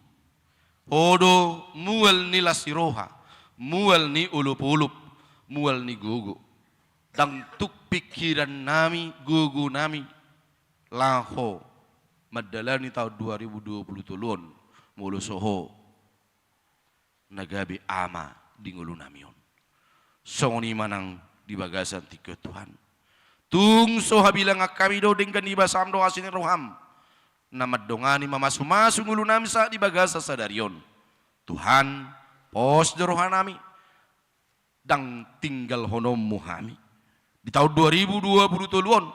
Ho do mual ni las ni roha. Mual ni olopolop. Mual ni gogo. Ndang tuk pingkirannami, gogonami laho mandalani taon dua ribu dua puluh tolu on molo so Ho na gabe Ama di ngolunami on. Songon i ma nang di bagasan tingki on, Tuhan. Tung so habilangan hami do, denggan ni basaM do asi ni rohaM na mandongani, mamasumasu ngolunami sahat di bagasan sadari on. Tuhan, pos do rohanami, ndang tinggalhononMu hami di taon dua ribu dua puluh tolu on.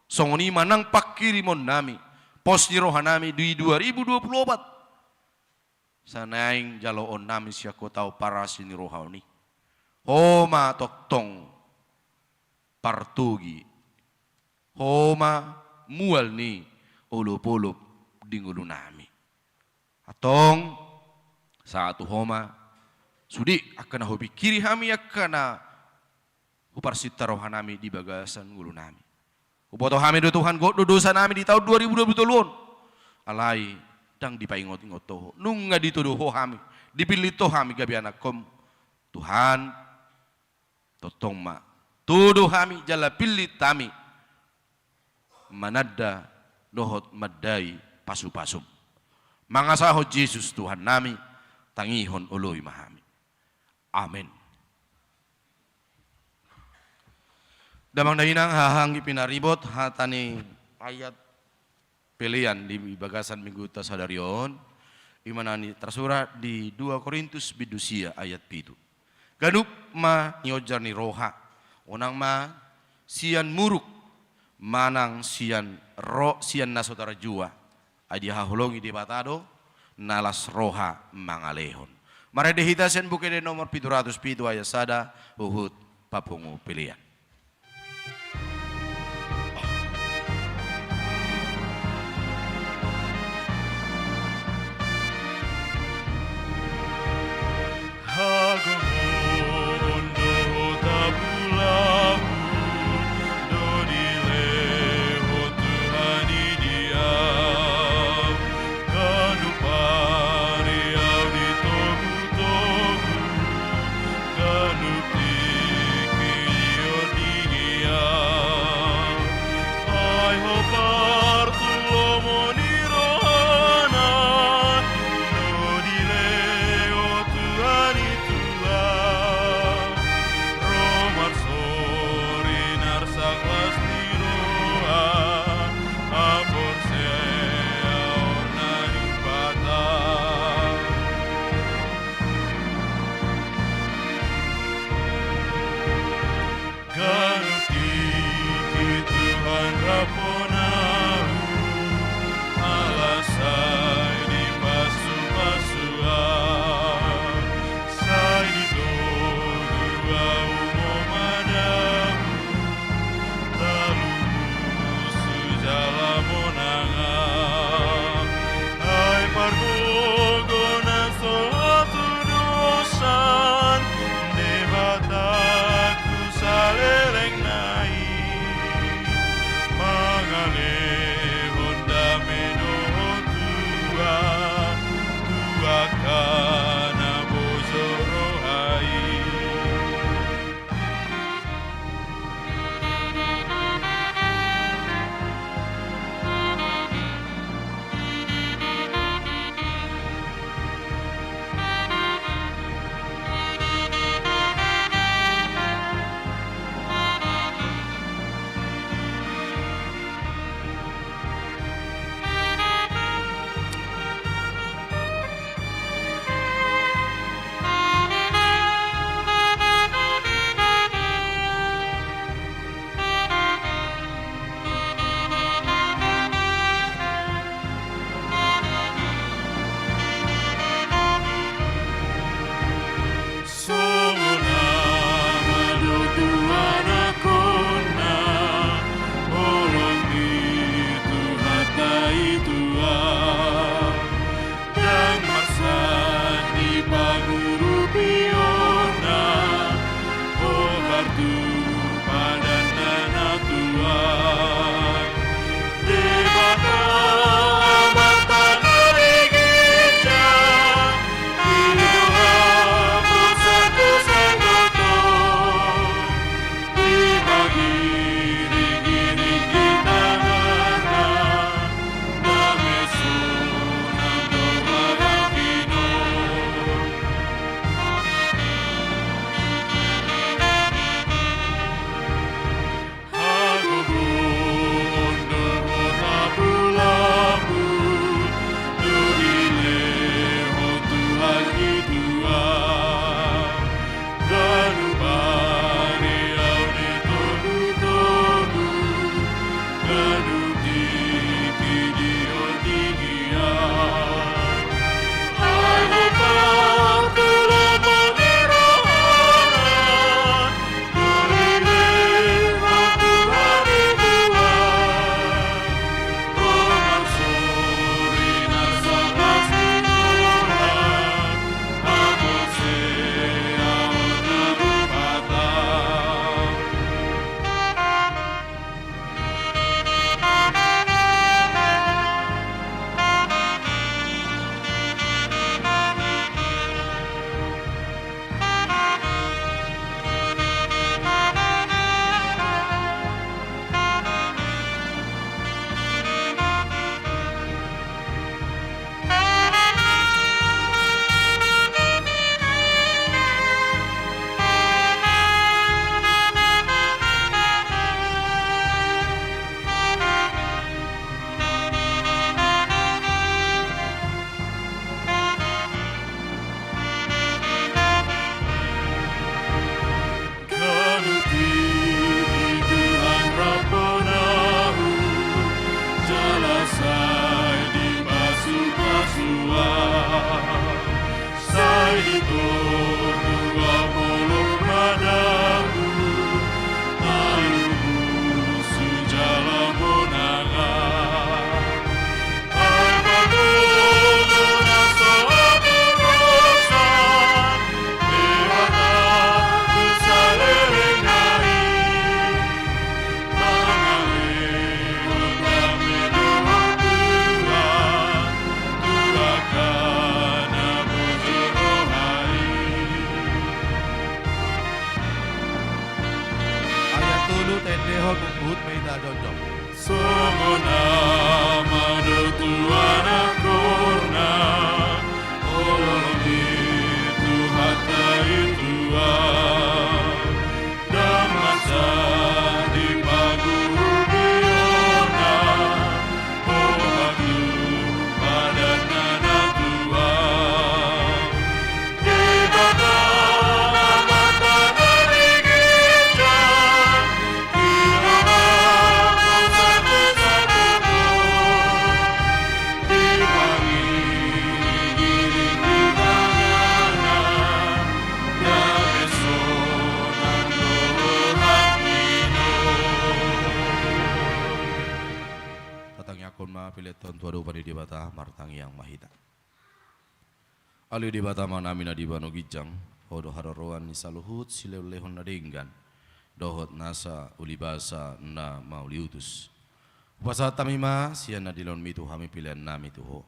Songon i ma nang panghirimonnami, pos ni rohanami di dua ribu dua puluh opat. Sai naeng jaloonnami sian Ho tau parasi ni roha on i. Ho ma tongtong partogi, Ho ma mual ni olopolop di ngolunami. Antong, sahat tu Ho ma sude angka na hupingkiri hami, angka na huparsinta rohanami di bagasan ngolunami. Huboto hami do, Tuhan, gok do dosanami di taon dua ribu dua puluh tolu on. Alai ndang dipaingotingot Ho, nunga ditodo Ho hami, dipillit Ho hami gabe anakkonMu. Tuhan, tongtong ma todo hami jala pillit hami mananda dohot mandai pasupasuM. Mangasahon Jesus Tuhannami, tangihon, oloi ma hami. Amen. Damang dainang, haha anggi pinaribot, hata ni ayat pelean di bagasan mingguta sadari on, i ma na ni tarsurat di dua Korintus bindu sia ayat pitu. Ganup ma niojar ni roha, unang ma sian muruk manang sian ro-, sian na so tarjua. Ai dihaholongi Debata do na las roha mangalehon. Marende hita sian Buku Ende nomor pitu ratus pitu ayat sada huhut papungu pelean. Hagogoon dohot hapulamuna do dilehon Tuhan i di au. Ganup ari au ditogutogihon, ganup tingki Endehon umbuhut ma hita jongjong. Songon ama do tu anakna, holong ni Tuhanta i tuak, ndang manjadi pangurupionna, Tatangiangkon ma pileten tu adopan ni Debata, martangiang ma hita. Ale Debata Amanami na di banua ginjang, Ho do haroroan ni saluhut silehonlehon na denggan dohot nasa ulibasa na mauliutus. Hupasahat hami ma sian na dilehonMi tu hami pilehannami tu Ho.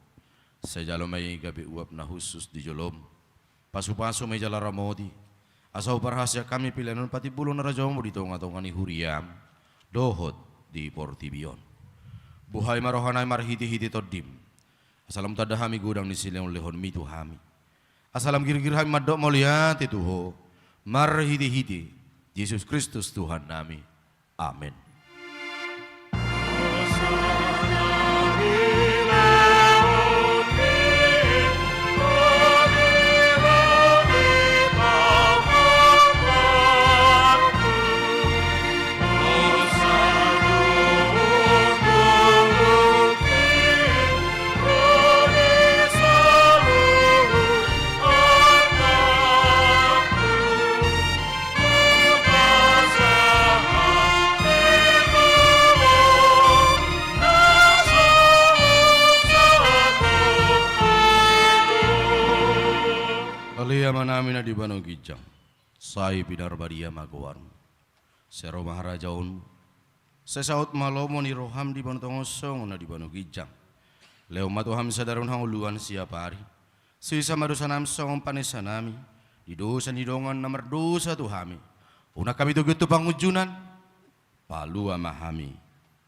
Sai jalo ma i gabe uap na hushus di jolom. Pasupasu ma i jala ramoti, asa huparhaseang hami pilehen on patimbulhon na rajaonMu di tongatonga ni huriaM dohot di portibi on. Buhai ma rohanami marhitehite TondiM, asa lam tanda hami godang ni silehonlehonMi tu hami, asa lam girgir hami mandok mauliate tu Ho, marhitehite Jesus Kristus Tuhannami. Amen. Ale Amanami na di banua ginjang, sai pinarbadia ma goarMu. Sai ro ma harajaonMu. Sai saut ma lomo ni rohaM di banua tonga on songon na di banua ginjang. Lehon ma tu hami sadari on hangoluan siapari. Sesa ma dosanami songon panesanami di dosa ni dongan na mardosa tu hami. Unang hami togihon tu pangunjunan. Palua ma hami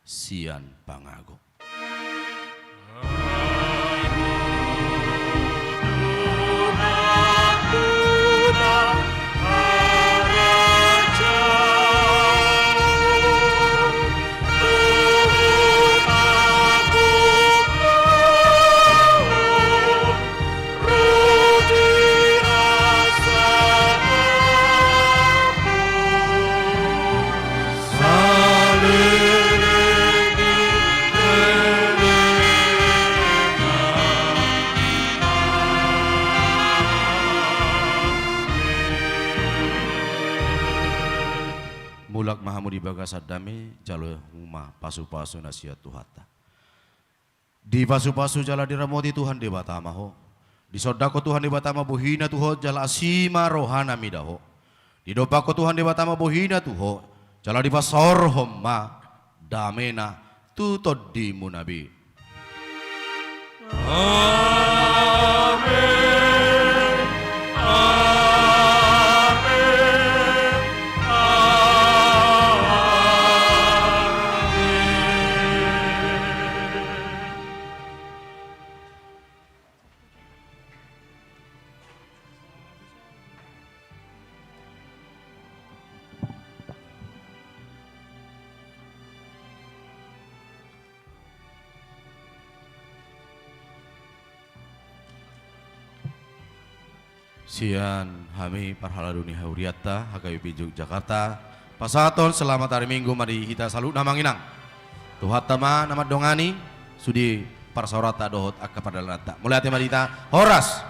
sian pangago. Mulak ma hamu di bagasan dame, jalo ma pasupasu na sian Tuhanta. Dipasupasu jala diramoti Tuhan Debata ma ho. Disondangkon Tuhan Debata ma bohina tu ho jala asi ma rohana mida ho. Didompakkon Tuhan Debata ma bohina tu ho jala dipasaorhon ma damena tu tondimuna be. Amen. Amen. Amen. Sian hami parhalado ni hurianta H K B P Yogyakarta, pasahathon selamat hari Minggu ma di hita saluhutna amang inang. Tuhanta ma na mandongani sude parsaoranta dohot angka pardalananta. Mauliate ma di hita, horas.